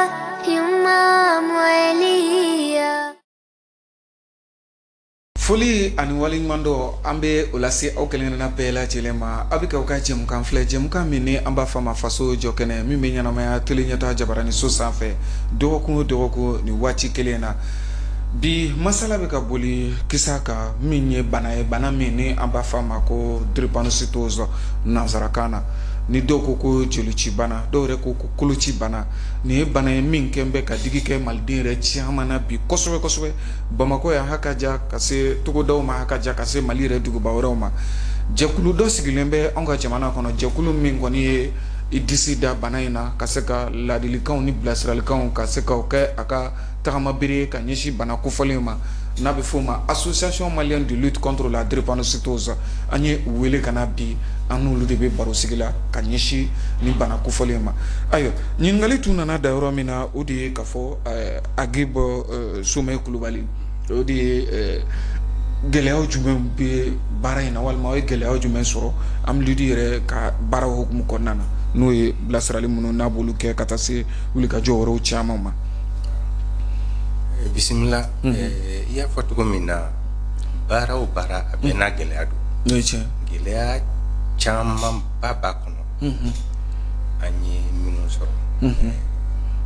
يما أموالية.
Foli ani waleɲuman dɔ an bɛ o lase aw kelenkelenna bɛɛ lajɛlen ma. A bɛ k'aw ka jɛmukan filɛ, jɛmukan min ni an b'a fɔ a ma Faso Jɔ Kɛnɛ, min bɛ ɲɛnamaya tele ɲɛta jabarani so sanfɛ dɔgɔkun o dɔgɔkun nin waati kelen na. Bi masala bɛ ka boli kisa kan min ye bana ye, bana min ni an b'a fɔ a ma ko drépanocytose nansarakan na, ni dɔw ko ko jolici bana, dɔw yɛrɛ ko ko koloci bana. Nin ye bana ye min kɛn bɛ ka digi kɛ maliden yɛrɛ caman na bi kosɛbɛ kosɛbɛ. Bamakɔ yan ha ka ja ka se togodaw ma, ha ka ja ka se Mali yɛrɛ duguba wɛrɛw ma. Jɛkulu dɔ sigilen bɛ anw ka jamana kɔnɔ, jɛkulu min kɔni ye i disi da bana in na, ka se ka ladilikanw ni bilasiralikanw ka se k'o kɛ a ka tagama bere ka ɲɛsin bana kofɔlen ma, n'a bɛ f'o ma Association malienne de lutte contre la drépanocytose. An ye u wele ka na bi, an n'olu de bɛ baro sigi la ka ɲɛsin ni bana kofɔlen ma. Ayiwa, ɲininkali tun nana da yɔrɔ min na, o de ye k'a fɔ Aguib Somɛ Kulubali, o de ye gɛlɛyaw jumɛn bɛ baara in na, walima aw ye gɛlɛyaw jumɛn sɔrɔ Amlud yɛrɛ ka baara hukumu kɔnɔna na, n'o ye bilasirali minnu n'a b'olu kɛ ka taa se wulikajɔ wɛrɛw caman ma.
Bisimila. I y'a fɔ cogo min na, baara o baara a bɛɛ n'a gɛlɛya don.
N'o ye tiɲɛ.
Gɛlɛya camanba b'a kɔnɔ, an ye minnu sɔrɔ.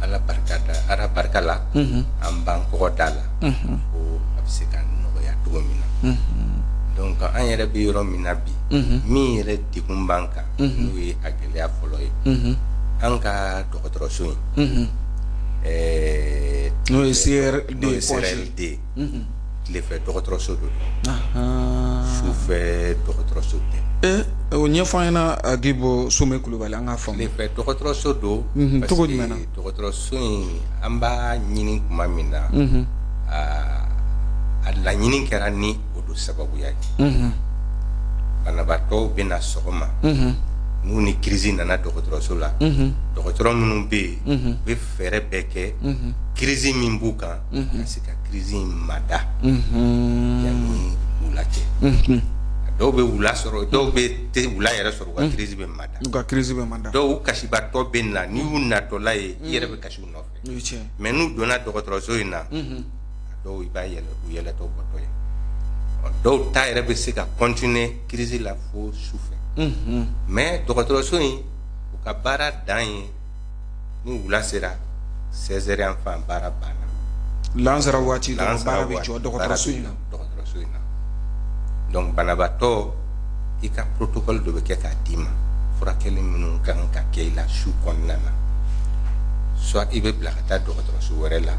Ala barika da, Ala barika la, an b'an kɔgɔ da la ko a bɛ se ka nɔgɔya cogo min na. Donc an yɛrɛ bɛ yɔrɔ min na bi, min yɛrɛ degun b'an kan, n'o ye a gɛlɛya fɔlɔ ye, an ka dɔgɔtɔrɔso in,
n'o ye CRD,
n'o ye CRD, tilefɛ dɔgɔtɔrɔso don, sufɛ dɔgɔtɔrɔso tɛ.
O ɲɛfɔ an ɲɛna, Aguib Somɛ Kulubali, an k'a faamu.
Tilefɛ dɔgɔtɔrɔso don.
Cogo jumɛn na?
Dɔgɔtɔrɔso in, an b'a ɲini tuma min na, a laɲini kɛra ni o don sababuya ye. Banabaatɔw bɛ na sɔgɔma, n'u ni crise nana dɔgɔtɔrɔso la, dɔgɔtɔrɔ minnu bɛ yen, u bɛ fɛɛrɛ bɛɛ kɛ crise min b'u kan, ka se ka crise in mada yanni wula cɛ. Dɔw bɛ wula sɔrɔ, dɔw bɛ tɛ wula yɛrɛ sɔrɔ, u ka crise bɛ mada.
U ka crise bɛ mada.
Dɔw kasibatɔ bɛ na, n'i y'u natɔla ye, i yɛrɛ bɛ kasi u nɔfɛ.
O ye tiɲɛ.
Mais n'u donna dɔgɔtɔrɔso in na, a Dɔw i b'a yɛlɛ, u yɛlɛtɔ bɔtɔ ye. Dɔw ta yɛrɛ bɛ se ka continuer crise la fo su fɛ. Mais dɔgɔtɔrɔso in, u ka baara dan ye ni wula sera 16 heures yan fan, baara banna.
Lansara waati dɔrɔn, baara bɛ jɔ dɔgɔtɔrɔso in na.
Dɔgɔtɔrɔso in na. Donc banabaatɔ, i ka protocole dɔ bɛ kɛ k'a d'i ma, furakɛli minnu kan ka kɛ i la su kɔnɔna na. Soit i bɛ bila ka taa dɔgɔtɔrɔso wɛrɛ la,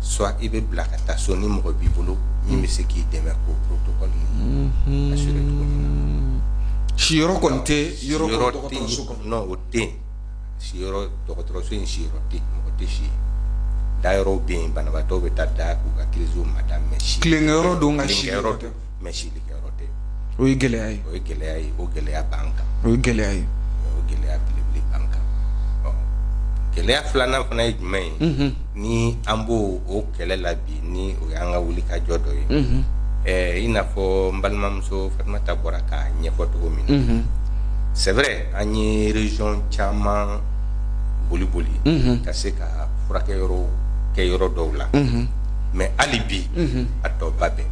soit i bɛ bila ka taa so ni mɔgɔ b'i bolo min bɛ se k'i dɛmɛ k'o protocole nin assurer cogo min na.
Siyɔrɔ kɔni tɛ yɔrɔ dɔgɔtɔrɔso kɔnɔ?
Non, o tɛ yen. Siyɔrɔ, dɔgɔtɔrɔso in siyɔrɔ tɛ yen, mɔgɔ tɛ si yen. Dayɔrɔw bɛ yen, banabaatɔw bɛ taa da k'u ka crise mada, mais si
tilenkɛyɔrɔ don, ka siyɔrɔ
tɛ, mais silikɛyɔrɔ tɛ.
O ye gɛlɛya ye.
O ye gɛlɛya ye, o gɛlɛya b'an kan.
O ye gɛlɛya ye.
O gɛlɛya belebele b'an kan. Gɛlɛya filanan fana ye jumɛn ye ni an b'o o kɛlɛ la bi, ni o y'an ka wulikajɔ dɔ ye? I n'a fɔ n balimamuso Fatumata bɔra k'a ɲɛfɔ cogo min na, c'est vrai, an ye région caman boli boli ka se ka furakɛyɔrɔw kɛ yɔrɔ dɔw la, mais hali bi a tɔba bɛɛ,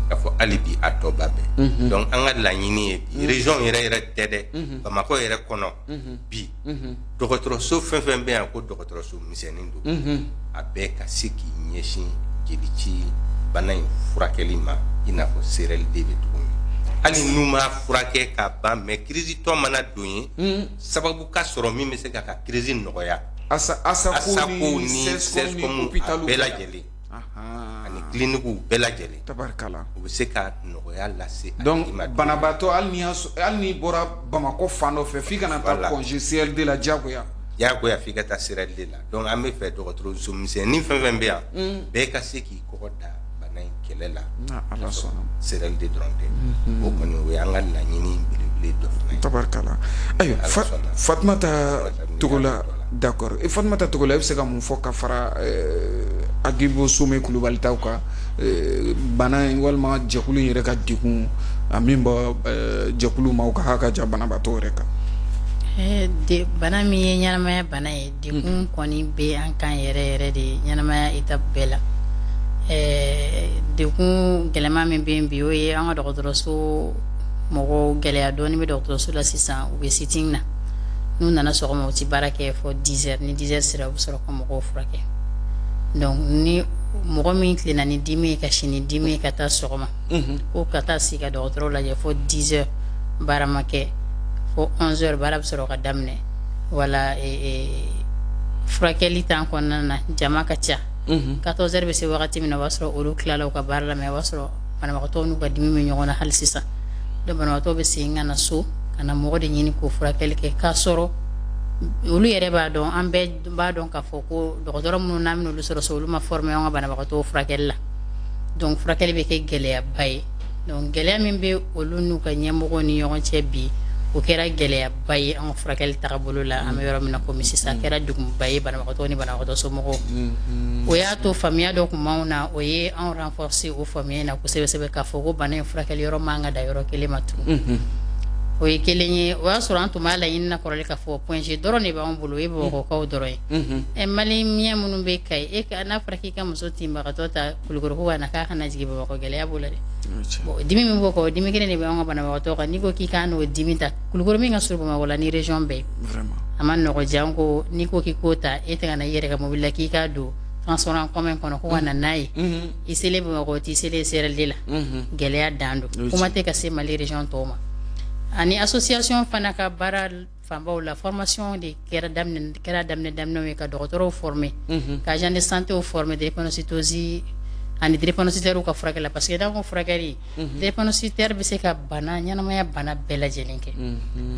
k'a fɔ hali bi a tɔba bɛɛ. Donc an ka laɲini ye bi, région yɛrɛ yɛrɛ tɛ dɛ, Bamakɔ yɛrɛ kɔnɔ bi, dɔgɔtɔrɔso fɛn fɛn bɛ yan ko dɔgɔtɔrɔso misɛnnin don, a bɛɛ ka se k'i ɲɛsin jelici bana in furakɛli ma, i n'a fɔ CRLD bɛ cogo min. Hali n'u m'a furakɛ ka ban, mais crise tɔ mana don yen, sababu ka sɔrɔ min bɛ se ka crise nɔgɔya.
ASACO
ni CSCOM a bɛɛ lajɛlen ani clinique bɛɛ lajɛlen.
Tabarikala.
U bɛ se ka nɔgɔya lase
a tigi ma. Donc banabaatɔ, hali n'i bɔra Bamakɔ fan dɔ fɛ, f'i kana taa congé CLD la diyagoya.
Diyagoya f'i ka taa CRLD la. Donc an bɛ fɛ dɔgɔtɔrɔso misɛnnin fɛn fɛn bɛ yan, bɛɛ ka se k'i kɔgɔ da bana in kɛlɛ la.
Ala sɔnna.
CRLD dɔrɔn tɛ. O kɔni, o y'an ka laɲini belebele dɔ fana ye.
Tabarikala. Ayiwa, Fatumata Togola, d'accord. Fatumata Togola, e bɛ se ka mun fɔ ka fara Agibu Some Kulubali taw kan, bana in walima jɛkulu in yɛrɛ ka degun a min bɔ jɛkulu ma, u ka hakɛ ja banabaatɔ yɛrɛ kan?
Bana min ye ɲɛnamaya bana ye, degun kɔni bɛ an kan yɛrɛ yɛrɛ de, ɲɛnamaya étape bɛɛ la. Degun gɛlɛman min bɛ yen bi, o ye an ka dɔgɔtɔrɔso mɔgɔw. Gɛlɛya dɔɔni bɛ dɔgɔtɔrɔso la sisan. U bɛ sit-in na. N'u nana sɔgɔma, u ti baara kɛ fɔ 10 heures. Ni 10 heures sera, u bɛ sɔrɔ ka mɔgɔw furakɛ. Donc ni mɔgɔ min tilenna ni dimi ye, ka si ni dimi ye ka taa sɔgɔma, ko ka taa sigi ka dɔgɔtɔrɔ lajɛ fo 10 heures, baara ma kɛ fo 11 heures, baara bɛ sɔrɔ ka daminɛ. Wala furakɛli t'an kɔnɔna na, jama ka ca. 14 heures bɛ se wagati min na, o b'a sɔrɔ olu tilala u ka baara la, mais o b'a sɔrɔ banabagatɔw n'u ka dimi bɛ ɲɔgɔn na hali sisan. Donc banabagatɔw bɛ segin ka na so ka na mɔgɔ de ɲini k'o furakɛli kɛ, k'a sɔrɔ olu yɛrɛ b'a dɔn, an bɛɛ b'a dɔn k'a fɔ ko dɔgɔtɔrɔ minnu n'an bɛna olu sɔrɔ so, olu ma former an ka banabagatɔw furakɛli la. Donc furakɛli bɛ kɛ gɛlɛyaba ye. Donc gɛlɛya min bɛ olu n'u ka ɲɛmɔgɔw ni ɲɔgɔn cɛ bi, o kɛra gɛlɛyaba ye an ka furakɛli tagabolo la. An bɛ yɔrɔ min na komi sisan, a kɛra degunba ye banabagatɔ ni banabagatɔ somɔgɔw. O y'a to faamuya dɔ tun b'anw na, o ye anw renforcer o faamuya in na kosɛbɛ kosɛbɛ, k'a fɔ ko bana in furakɛli yɔrɔ man ka da yɔrɔ kelen ma tugun. O ye kelen ye. O y'a sɔrɔ an tun b'a laɲini na kɔrɔlen k'a fɔ Point G dɔrɔn de b'anw bolo, o ye Bamakɔkaw dɔrɔn ye. Ɛ malien minnu bɛ Kayi, e n'a fɔra k'i ka muso tinbagatɔ ta Kulukɔrɔ ko ka na k'a kana jigin Bamakɔ, gɛlɛya b'o la dɛ. Bon, dimi min b'o kan, o dimi kelen de bɛ anw ka banabagatɔ kan. N'i ko k'i k'a n'o dimi ta Kulukɔrɔ min ka surun Bamakɔ la ni région bɛɛ ye, a ma nɔgɔ. Janko n'i ko k'i k'o ta, e tɛ ka na i yɛrɛ ka mobili la k'i k'a don transport en commun kɔnɔ ko ka na n'a ye, i selen Bamakɔ, t'i selen CRD la, gɛlɛya dan don. Kuma tɛ ka se Mali région tɔw ma. Ani association fana ka baara fanbaw la, formation de kɛra daminɛ, kɛra daminɛ daminɛw ye ka dɔgɔtɔrɔw former, ka agent de santé former drépanocytose ani drépanocytaire ka furakɛli la, parce que n'an ko furakɛli, drépanocytaire bɛ se ka bana, ɲɛnamaya bana bɛɛ lajɛlen kɛ.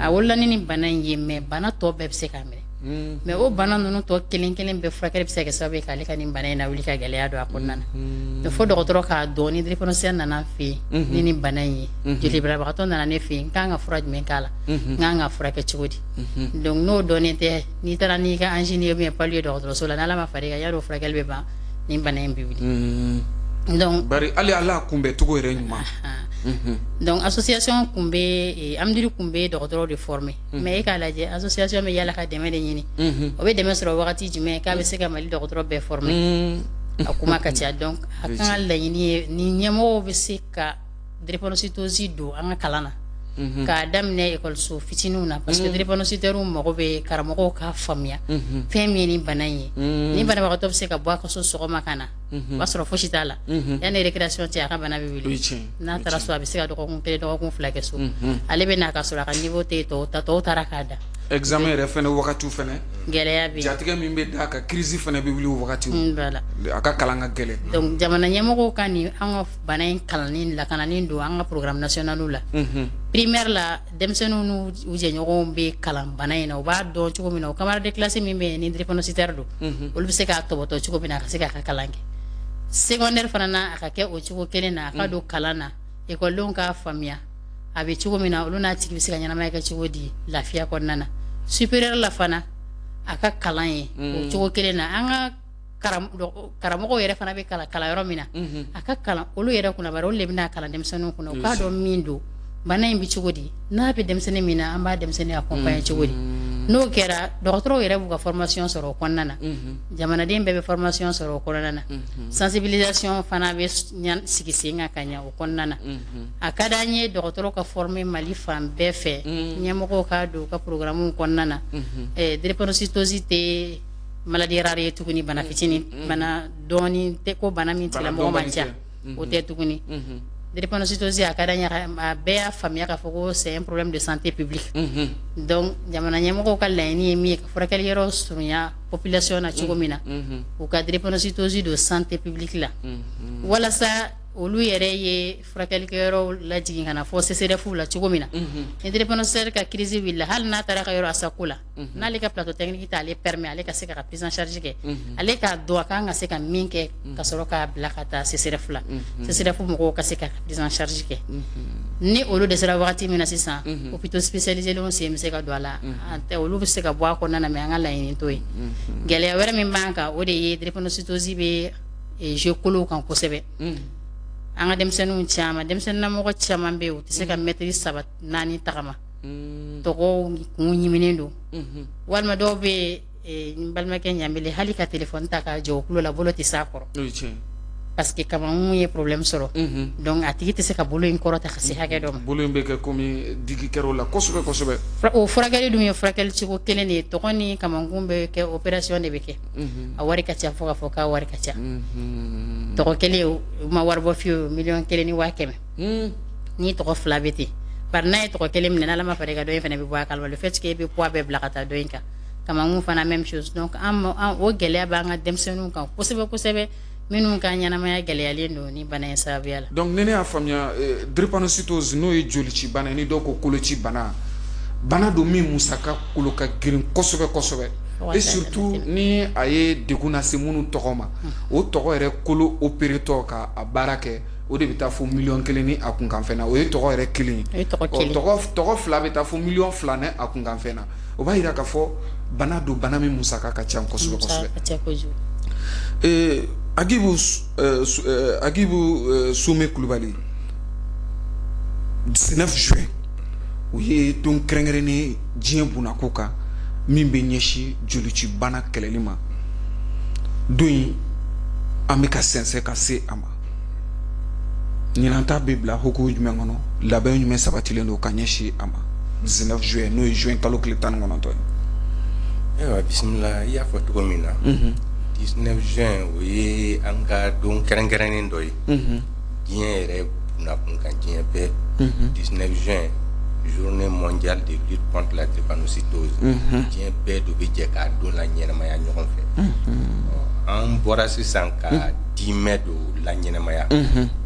A wolola ni nin bana in ye, mais bana tɔ bɛɛ bɛ se k'a minɛ, mais o bana ninnu tɔ kelen kelen bɛɛ furakɛli bɛ se ka kɛ sababu ye k'ale ka nin bana in lawuli ka gɛlɛya don a kɔnɔna na. Fo dɔgɔtɔrɔ k'a dɔn, ni drépanocytaire nana n fɛ yen ni nin bana in ye, jolibanabagatɔ nana ne fɛ yen, n kan ka fura jumɛn k'a la, n kan ka furakɛ cogo di? Donc n'o dɔnnen tɛ, n'i taara n'i ka angine ye ou bien palu ye dɔgɔtɔrɔso la, n'Ala ma far'i kan, y'a dɔn furakɛli bɛ ban, nin bana in bɛ wuli. Donc
bari hali ala kunbɛ cogo yɛrɛ ɲuman.
Donc association kun bɛ, AMDIR kun bɛ dɔgɔtɔrɔw de former, mais e k'a lajɛ, association bɛ yala ka dɛmɛ de ɲini. O bɛ dɛmɛ sɔrɔ wagati jumɛn k'a bɛ se ka Mali dɔgɔtɔrɔ bɛɛ former? A kuma ka ca. Donc a kan ka laɲini ye ni ɲɛmɔgɔw bɛ se ka drépanocytose don an ka kalan na, k'a daminɛ ekɔliso fitininw na, parce que drépanocytaires mago bɛ karamɔgɔw k'a faamuya fɛn min ye nin bana in ye. Ni banabagatɔ bɛ se ka bɔ a ka so sɔgɔma ka na, o b'a sɔrɔ fosi t'a la, yanni récréation cɛ, a ka bana bɛ wuli. N'a taara so, a bɛ se ka dɔgɔkun 1, dɔgɔkun 2 kɛ so. Ale bɛ na ka sɔrɔ a ka niveau tɛ tɔw ta, tɔw taara k'a da.
Examen yɛrɛ fɛnɛ wagatiw fɛnɛ
gɛlɛya bɛ yen,
jatigɛ min bɛ d'a kan, crise fɛnɛ bɛ wuli o wagatiw.
Voilà.
A ka kalan ka gɛlɛn.
Donc jamana ɲɛmɔgɔw ka nin an ka bana in kalanni lakanani don an ka programme national la. Primaire la, denmisɛnninw n'u u jɛɲɔgɔnw bɛ kalan bana in na, u b'a dɔn cogo min na, o camarade de classe min bɛ yen ni drépanocytaire don, olu bɛ se k'a tɔbɔtɔ cogo min na, a ka se k'a ka kalan kɛ. Secondaire fana na, a ka kɛ o cogo kelen na, a ka don kalan na, ekɔlidenw k'a faamuya a bɛ cogo min na, olu n'a tigi bɛ se ka ɲɛnamaya kɛ cogo di lafiya kɔnɔna na. Supérieur la fana, a ka kalan ye o cogo kelen na. An ka karamɔgɔw yɛrɛ fana bɛ kalan kalanyɔrɔ min na, a ka kalan olu yɛrɛ kunna, bari olu de bɛna kalan denmisɛnninw kunna, u k'a dɔn min don, bana in bɛ cogo di, n'a bɛ denmisɛnnin min na, an b'a denmisɛnnin accompagner cogo di. N'o kɛra, dɔgɔtɔrɔw yɛrɛ b'u ka formation sɔrɔ o kɔnɔna na, jamanaden bɛɛ bɛ formation sɔrɔ o kɔnɔna na, sensibilisation fana bɛ sigi sen kan ka ɲɛ o kɔnɔna na. A ka d'an ye dɔgɔtɔrɔw ka former Mali fan bɛɛ fɛ, ɲɛmɔgɔw k'a don u ka programme kɔnɔna na. Drépanocytose tɛ maladie rare ye tuguni, bana fitinin, bana dɔɔni tɛ ko bana min tigilamɔgɔ man ca, o tɛ tuguni. Drépanocytose, a ka d'an ye a bɛɛ y'a faamuya k'a fɔ ko c'est un problème de santé publique. Donc jamana ɲɛmɔgɔw ka laɲini ye min ye, ka furakɛli yɔrɔ surunya population na cogo min na, u ka drépanocytose don santé publique la, walasa olu yɛrɛ ye furakɛlikɛyɔrɔw lajigin ka na fɔ CSRéf la cogo min na. Ni drépanocytaire ka crise wulila, hali n'a taara ka yɔrɔ ASACO la, n'ale ka plateau technique t'ale permet ale ka se ka prise en charge kɛ, ale k'a dɔn a kan ka se ka min kɛ ka sɔrɔ k'a bila ka taa CSRéf la, CSRéf mɔgɔw ka se ka prise en charge kɛ. Ni olu dɛsɛra wagati min na sisan, hôpitaux spécialisés sen bɛ se ka don a la, olu bɛ se ka bɔ a kɔnɔna na, mais an ka laɲini t'o ye. Gɛlɛya wɛrɛ min b'an kan, o de ye drépanocytose bɛ jouer kolow kan kosɛbɛ. An ka denmisɛnninw caman, denmisɛnninnamɔgɔ caman bɛ yen, u tɛ se ka mɛtiri 3, 4 tagama, tɔgɔw kun ɲiminen don, walima dɔw bɛ yen, n balimakɛ Ɲanbele, hali ka téléphone ta k'a jɔ o tulo la, bolo tɛ s'a kɔrɔ, parce que kamankun ye problème sɔrɔ. Donc a tigi tɛ se ka bolo in kɔrɔta ka se hakɛ dɔ ma.
Bolo in bɛ kɛ komi digi kɛr'o la kosɛbɛ kosɛbɛ.
O furakɛli dun ye furakɛli cogo kelen de ye, tɔgɔ ni kamankun bɛ kɛ, opération de bɛ kɛ, a wari ka ca fo ka fɔ k'a wari ka ca. Tɔgɔ kelen, u ma wari bɔ fiyewu, 1 100 000. Ni tɔgɔ fila bɛ ten, bari n'a ye tɔgɔ kelen minɛ, n'Ala ma far'i kan, dɔ in fana bɛ bɔ a kalama, le fait que e bɛ poids bɛɛ bila ka taa dɔ in kan. Kamankun fana, même chose. Donc an o gɛlɛya b'an ka denmisɛnninw kan kosɛbɛ kosɛbɛ, minnu ka ɲɛnamaya gɛlɛyalen don ni bana in sababuya la.
Donc ni ne y'a faamuya, drépanocytose, n'o ye jolici bana ye, ni dɔw ko koloci bana, bana don min musaka kolo ka girin kosɛbɛ kosɛbɛ, et surtout ni a ye degun lase minnu tɔgɔ ma, o tɔgɔ yɛrɛ kolo opéré tɔ ka a baara kɛ, o de bɛ taa fo 1 million ni a kunkanfɛn na. O ye tɔgɔ yɛrɛ kelen ye. Tɔgɔ fila bɛ taa fo 2 miliyɔn ni a kunkanfɛn na. O b'a yira k'a fɔ bana don, bana min musaka ka ca kosɛbɛ kosɛbɛ. Agibu Some Kulubali, 19 juin, o ye don kɛrɛnkɛrɛnnen diɲɛ bunako kan min bɛ ɲɛsin jolici bana kɛlɛli ma. Don in, an bɛ ka sɛnsɛn ka se a ma. Ɲinan ta bɛ bila hukumu jumɛn kɔnɔ? Labɛn jumɛn sabatilen don ka ɲɛsin a ma, 19 juin, n'o ye juin kalo tile 19
ye? Ayiwa, bisimila. I y'a fɔ cogo min na, 19 juin, o ye an ka don kɛrɛnkɛrɛnnen dɔ ye diɲɛ yɛrɛ bunakun kan, diɲɛ bɛɛ. 19 juin, journée mondiale de lutte contre la drépanocytose, diɲɛ bɛɛ do bɛ jɛ k'a don la ɲɛnamaya ɲɔgɔn fɛ. An bɔra sisan ka 10 mai do la ɲɛnamaya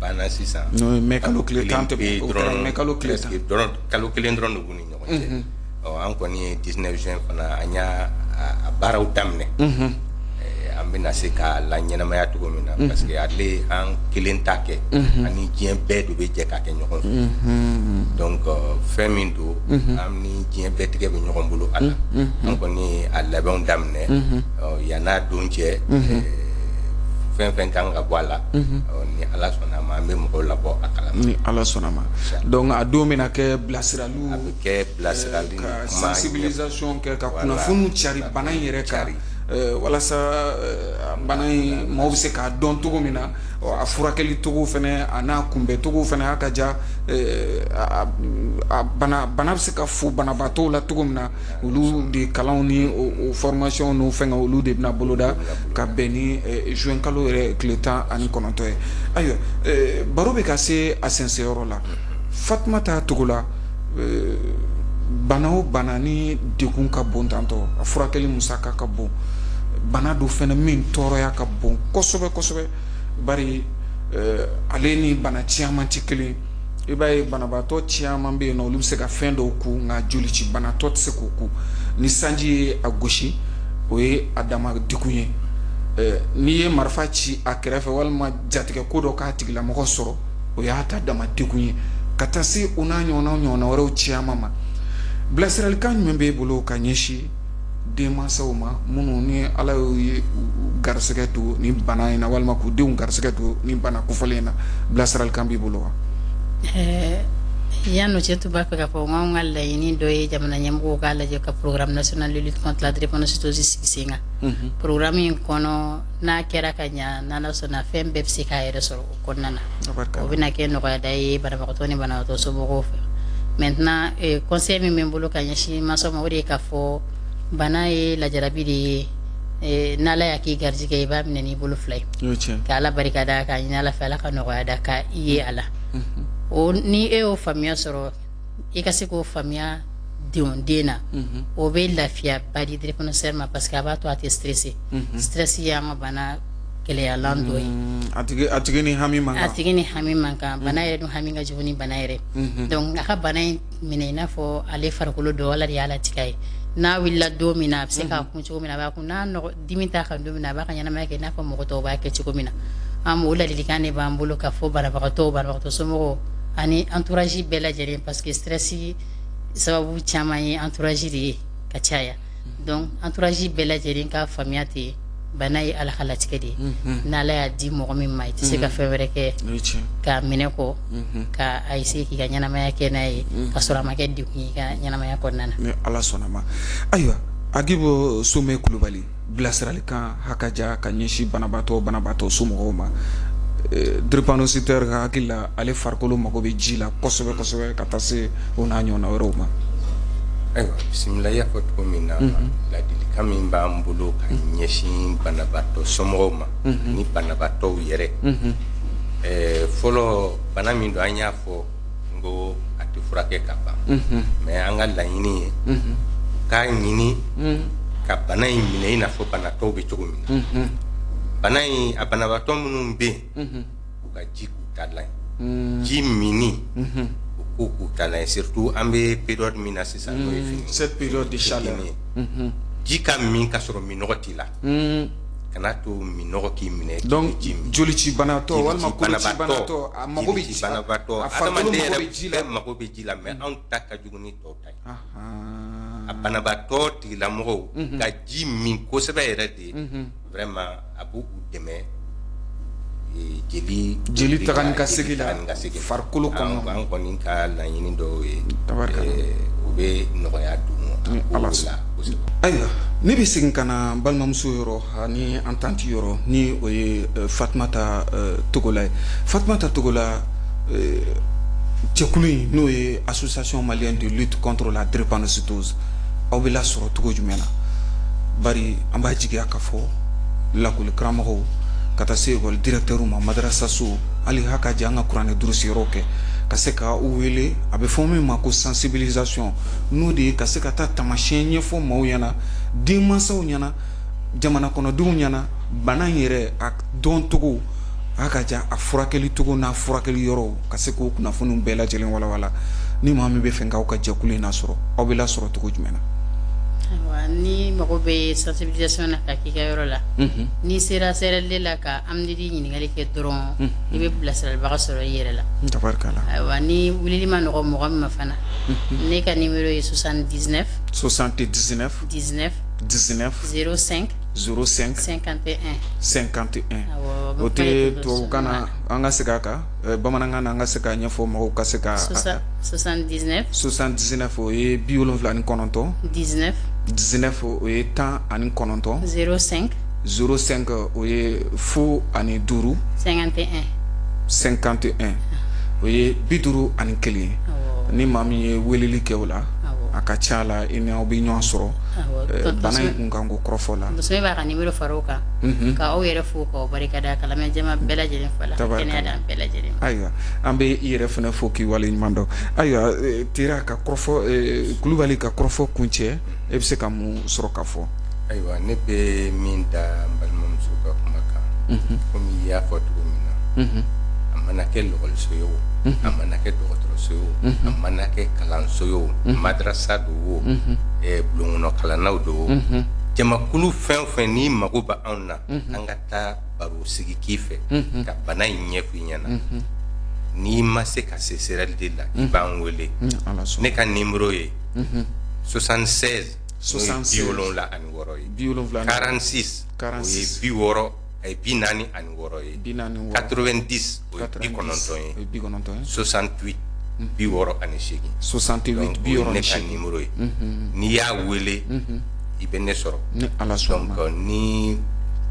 banna sisan.
N'o ye mai kalo tile 10 tɛmɛ, o kɛra mai kalo tile 10.
Dɔrɔn, kalo kelen dɔrɔn de b'u ni ɲɔgɔn cɛ. Ɔ, an kɔni ye 19 juin fana, an y'a a baaraw daminɛ, an bɛna se k'a la ɲɛnamaya cogo min na, parce que ale an kelen t'a kɛ, ani diɲɛ bɛɛ de bɛ jɛ k'a kɛ ɲɔgɔn fɛ. Donc fɛn min don, an ni diɲɛ bɛɛ tigɛ bɛ ɲɔgɔn bolo a la. An kɔni ye a labɛnw daminɛ yann'a don cɛ. Fɛn fɛn kan ka bɔ a la, ni Ala sɔnna a ma, an bɛ mɔgɔw labɔ a kalama.
Ni Ala sɔnna a ma. Donc a don bɛna kɛ bilasiraliw?
A bɛ kɛ bilasirali.
Ka sensibilisation kɛ, ka kunnafoniw cari bana in yɛrɛ kan. Walasa bana in maaw bɛ se k'a dɔn cogo min na, a furakɛli cogo fana, a n'a kunbɛncogo fana, a ka ja bana bɛ se ka fo banabaatɔw la cogo min na, olu de kalanw ni o formation n'o fɛn, olu de bɛna boloda ka bɛn ni juin kalo yɛrɛ tile 19 ye. Ayiwa, baro bɛ ka se a sensɛnyɔrɔ la. Fatumata Togola, bana o bana ni degun ka bon tantɔ, a furakɛli musaka ka bon, bana dɔ fana min tɔɔrɔya ka bon kosɛbɛ kosɛbɛ, bari ale ni bana caman tɛ kelen. I b'a ye banabaatɔ caman bɛ yen nɔ, olu bɛ se ka fɛn dɔw ku, nka jolici banatɔ tɛ se k'o ku. Ni sanji ye a gosi, o ye a dama degun ye. N'i ye marifa ci a kɛrɛfɛ walima jatigɛ ko dɔ k'a tigilamɔgɔ sɔrɔ, o y'a ta dama degun ye, ka taa se o n'a ɲɔgɔnna wɛrɛw caman ma. Bilasiralikan jumɛn b'e bolo ka ɲɛsin denmansaw ma, minnu ni Ala y'u ye garisɛgɛ don ni bana in na, walima k'u denw garisɛgɛ don ni bana kofɔlen in na? Bilasiralikan b'i bolo wa?
Yan cɛ tun b'a fɛ k'a fɔ anw ka laɲini dɔ ye jamana ɲɛmɔgɔw k'a lajɛ ka programme national de lutte contre la drépanocytose sigi sen kan. Programme in kɔnɔ, n'a kɛra ka ɲa, n'Ala sɔnna, fɛn bɛɛ bɛ se k'a yɛrɛ sɔrɔ o kɔnɔna na. O bɛna kɛ nɔgɔyada ye banabagatɔ ni banabagatɔ somɔgɔw fɛ. Maintenant, conseil min bɛ n bolo ka ɲɛsin mansaw ma, o de ye k'a fɔ bana ye lajarabi de ye. N'Ala y'a k'i garijɛgɛ, i b'a minɛ n'i bolo fila ye ka Ala barika da, k'a ɲini Ala fɛ Ala ka nɔgɔya da ka i ye a la. O ni e y'o faamuya sɔrɔ, i ka se k'o faamuya den na, o bɛ lafiya ba di drépanocytaire ma, parce que a b'a to a tɛ stressé. Stress y'an ka bana gɛlɛyalan dɔ ye.
A tigi ni hami man
kan. A tigi ni hami man kan. Bana yɛrɛ dun, hami ka jugu ni bana yɛrɛ. Donc a ka bana in minɛ i n'a fɔ ale farikolo dɔ, Ala de y'a latigɛ ye. N'a wulila don min na, a bɛ se k'a kun cogo min na, a b'a kun. N'a dimi t'a kan don min na, a b'a ka ɲɛnamaya kɛ i n'a fɔ mɔgɔ tɔw b'a kɛ cogo min na. An o ladilikan de b'an bolo ka fɔ banabagatɔw, banabagatɔ somɔgɔw ani entourage bɛɛ lajɛlen, parce que stress sababu caman ye entourage de ye ka caya. Donc entourage bɛɛ lajɛlen ka faamuya ten, bana ye Ala ka latigɛ de ye. N'Ala y'a di mɔgɔ min ma, i tɛ se ka fɛn wɛrɛ kɛ k'a minɛ kɔ, ka a essayer k'i ka ɲɛnamaya kɛ n'a ye, ka sɔrɔ a ma kɛ degun ye i ka ɲɛnamaya kɔnɔna na.
Ni Ala sɔnna ma. Ayiwa, Agibu Some Kulubali, bilasiralikan hakaja ka ɲɛsin banabaatɔ somɔgɔw ma. Drépanocytaire ka hakili la, ale farikolo mago bɛ ji la kosɛbɛ kosɛbɛ, ka taa se o n'a ɲɔgɔnna wɛrɛw ma.
Ayiwa, bisimila. I y'a fɔ cogo min na, ladilikan min b'an bolo ka ɲɛsin banabaatɔ somɔgɔw ma ni banabaatɔw yɛrɛ, fɔlɔ, bana min don, an y'a fɔ n ko a tɛ furakɛ ka ban, mais an ka laɲini ye k'a ɲini ka bana in minɛ i n'a fɔ banatɔw bɛ cogo min na. Bana in, a banabaatɔ minnu bɛ yen, u ka ji k'u ta la ye, ji minni u k'u k'u ta la ye, surtout an bɛ période min na sisan, n'o ye fini
cette période de chaleur,
ji ka min ka sɔrɔ minɔgɔ t'i la, kana to minɔgɔ k'i minɛ.
Donc jolici banatɔ walima koloci banatɔ, a mago bɛ ji
banabaatɔ,
a farikolo
adamaden
mago
yɛrɛ
bɛ ji la.
Bɛɛ mago bɛ ji la, mais anw ta ka jugu ni tɔw ta ye. A banabaatɔ tigilamɔgɔw ka ji min kosɛbɛ yɛrɛ de, vraiment a b'u dɛmɛ jeli
Jeli taga ni ka segin la
taga ni ka segin
farikolo kɔnɔ.
An kɔni ka laɲini dɔw ye
Tabarikala.
O bɛ nɔgɔya don
Ni
a ko
Ala
la
sɔnna.
Kosɛbɛ.
Ayiwa, ne bɛ segin ka na n balimamuso yɔrɔ ani an tanti yɔrɔ, ni o ye Fatumata Togola ye. Fatumata Togola, jɛkulu in, n'o ye Association malienne de lutte contre la drépanocytose, aw bɛ lasɔrɔ cogo jumɛn na? Bari an b'a jigiya k'a fɔ lakɔli karamɔgɔw ka taa se ekɔli directeur ma, madrasaso, hali ha ka jɛ an ka kuranɛ durusi yɔrɔw kɛ, ka se ka u wele, a bɛ fɔ min ma ko sensibilisation, n'o de ye ka se ka taa tamasiyɛn ɲɛfɔ maaw ɲɛna, denmansaw ɲɛna, jamana kɔnɔdenw ɲɛna, bana in yɛrɛ a dɔn cogo, a ka ja a furakɛli cogo n'a furakɛli yɔrɔw, ka se k'o kunnafoniw bɛɛ lajɛlen walawala. Ni maa min bɛ fɛ k'aw ka jɛkulu in lasɔrɔ, aw bɛ lasɔrɔ cogo jumɛn na?
Ayiwa, ni mago bɛ sensibilisation na ka k'i ka yɔrɔ la, n'i sera CRLD la ka Amidi ɲininkali kɛ dɔrɔn, i bɛ bilasiralibaga sɔrɔ i yɛrɛ la.
Tabarikala.
Ayiwa, ni wulili ma nɔgɔ mɔgɔ min ma fana, ne ka numéro ye 79
79
19
19
05
05
51.
51.
Awɔ.
O tɛ tubabukan na, an ka segin a kan bamanankan na, an ka se k'a ɲɛfɔ mɔgɔw ka se ka
79
79, o ye 79.
19.
19 o ye 19.
05.
05 o ye 0 ani 5.
51.
51 o ye 51 ye. Ni maa min ye weleli kɛ o la, a ka ca la i ni aw bɛ ɲɔgɔn sɔrɔ bana in kun kan ko kɔrɔfɔ la.
Muso b'a ka numéro fara o kan. Ka aw yɛrɛ fo k'aw barikada, ka lamɛnjama bɛɛ lajɛlen fo la, kɛnɛya d'an bɛɛ lajɛlen ma.
Ayiwa, an bɛ i yɛrɛ fana fo k'i waleɲuman dɔn. Ayiwa, Tera ka kɔrɔfɔ, Kulubali ka kɔrɔfɔ kuncɛ, e bɛ se ka mun sɔrɔ ka fɔ?
Ayiwa, ne bɛ min da n balimamuso ka kuma kan, komi i y'a fɔ cogo min na, a mana kɛ lɔgɔliso ye o, a mana kɛ dɔgɔtɔrɔso ye o, a mana kɛ kalanso ye o, madrasa do o, bulonkɔnɔ kalannaw do o, jamakulu fɛn o fɛn n'i mago bɛ anw na, an ka taa baro sigi k'i fɛ ka bana in ɲɛfɔ i ɲɛna. N'i ma se ka se CRLD la, i b'an wele. Ne ka numéro ye 76 76 76 46 o ye 60 a ye 46 ye, 90 o ye 90 ye, 68 68
68
68 ne ka numéro ye. N'i y'a wele i bɛ ne sɔrɔ.
Ni Ala sɔnna.
Donc ni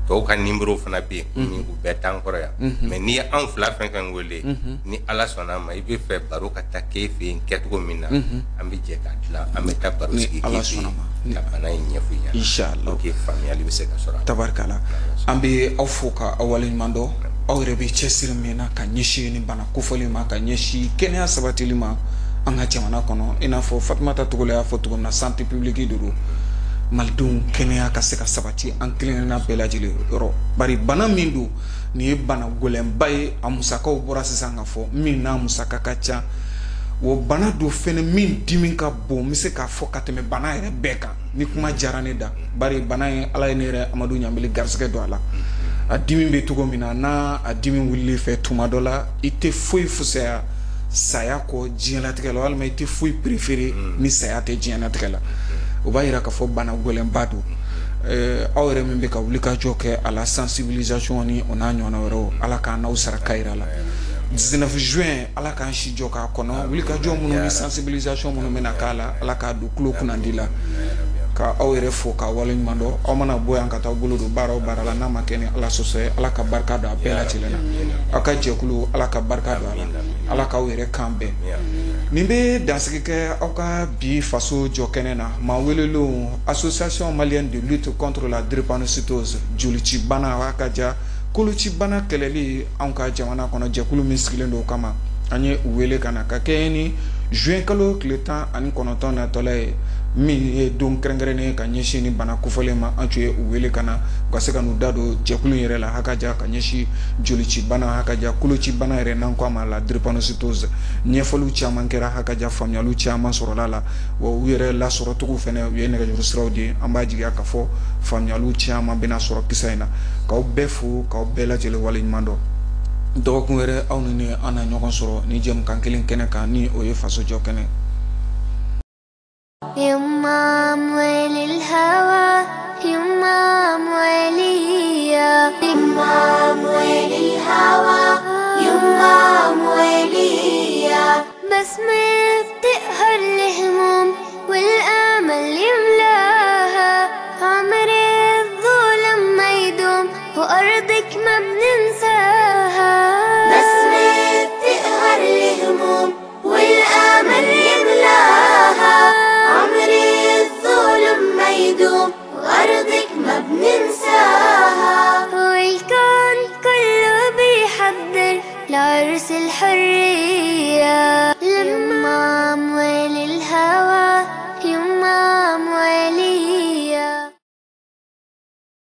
tɔw ka numéro fana bɛ yen, ni u bɛɛ t'an kɔrɔ yan, mais n'i ye anw fila fɛn fɛn wele, ni Ala sɔnna a ma, i bɛ fɛ baro ka taa k'e fɛ yen kɛcogo min na, an bɛ jɛ k'a dilan, an bɛ taa baro sigi k'e fɛ yen ka bana in ɲɛfɔ i ɲɛna.
Inchallah.
Pour que faamuyali bɛ se ka sɔrɔ a la.
Tabarikala, an bɛ aw fo ka aw waleɲuman dɔn. Aw yɛrɛ bɛ cɛsiri min na ka ɲɛsin nin bana kofɔlen ma, ka ɲɛsin kɛnɛya sabatili ma an ka jamana kɔnɔ, i n'a fɔ Fatumata Togola y'a fɔ cogo min na, santé publique de don. Malidenw kɛnɛya ka se ka sabati an kelenkelenna bɛɛ lajɛlen yɔrɔ, bari bana min don, nin ye bana gɛlɛnba ye, a musakaw bɔra sisan ka fɔ min n'a musaka ka ca, o bana don fɛnɛ min dimi ka bon, n bɛ se k'a fɔ ka tɛmɛ bana yɛrɛ bɛɛ kan. Ni kuma diyara ne da, bari bana in Ala ye ne yɛrɛ Amadu Ɲanbele garisɛgɛ don a la. A dimi bɛ cogo min na, n'a a dimi wulili fɛ tuma dɔ la, i tɛ foyi fisaya saya kɔ diɲɛlatigɛ la, walima i tɛ foyi préféré ni saya tɛ diɲɛlatigɛ la. O b'a yira k'a fɔ bana gɛlɛnba don. Aw yɛrɛ min bɛ ka wuli ka jɔ kɛ a la sensibilisation ni o n'a ɲɔgɔnna wɛrɛw, Ala k'an n'aw sara ka yira la. 19 juin, Ala k'an si jɔ k'a kɔnɔ, wuli ka jɔ minnu ni sensibilisation minnu bɛna k'a la, Ala k'a don tulo kunnandi la. Ka aw yɛrɛ fo k'a waleɲuman dɔn. Aw mana bɔ yan ka taa bolo don baara o baara la, n'a ma kɛ ni Ala sɔsɔ ye, Ala ka barika don a bɛɛ lajɛlen na. Aw ka jɛkulu, Ala ka barika don a la, Ala k'aw yɛrɛ kan bɛn. Nin bɛ dansigi kɛ aw ka bi faso jɔ kɛnɛ na. Maa welelenw, association malienne de lutte contre la drépanocytose, jolicibana a ka ja kolocibana kɛlɛli anw ka jamana kɔnɔ, jɛkulu min sigilen don o kama, an ye u wele ka na ka kɛɲɛ ni juin kalo tile 19 natɔla ye, min ye don kɛrɛnkɛrɛnnen ka ɲɛsin ni bana kofɔlen ma. An tun ye u wele ka na u ka se ka n'u da don jɛkulu in yɛrɛ la, haka ja ka ɲɛsin jolicibana, haka ja kolocibana yɛrɛ n'an ko a ma la drépanocytose. Ɲɛfɔliw caman kɛra, haka ja faamuyaliw caman sɔrɔla la, wa u yɛrɛ lasɔrɔcogo fɛnɛ u ye nɛgɛjuru siraw di. An b'a jigiya k'a fɔ faamuyaliw caman bɛna sɔrɔ kisa in na. K'aw bɛɛ fo k'aw bɛɛ lajɛlen waleɲuman dɔn. Dɔgɔkun wɛrɛ aw ni ne an na ɲɔgɔn sɔrɔ ni jɛmukan kelen kɛnɛ kan, ni o ye faso jɔ kɛnɛ.
يما أموال الهوى، يما أموالية، يما أموال الهوى، يما أموالية، بسمة.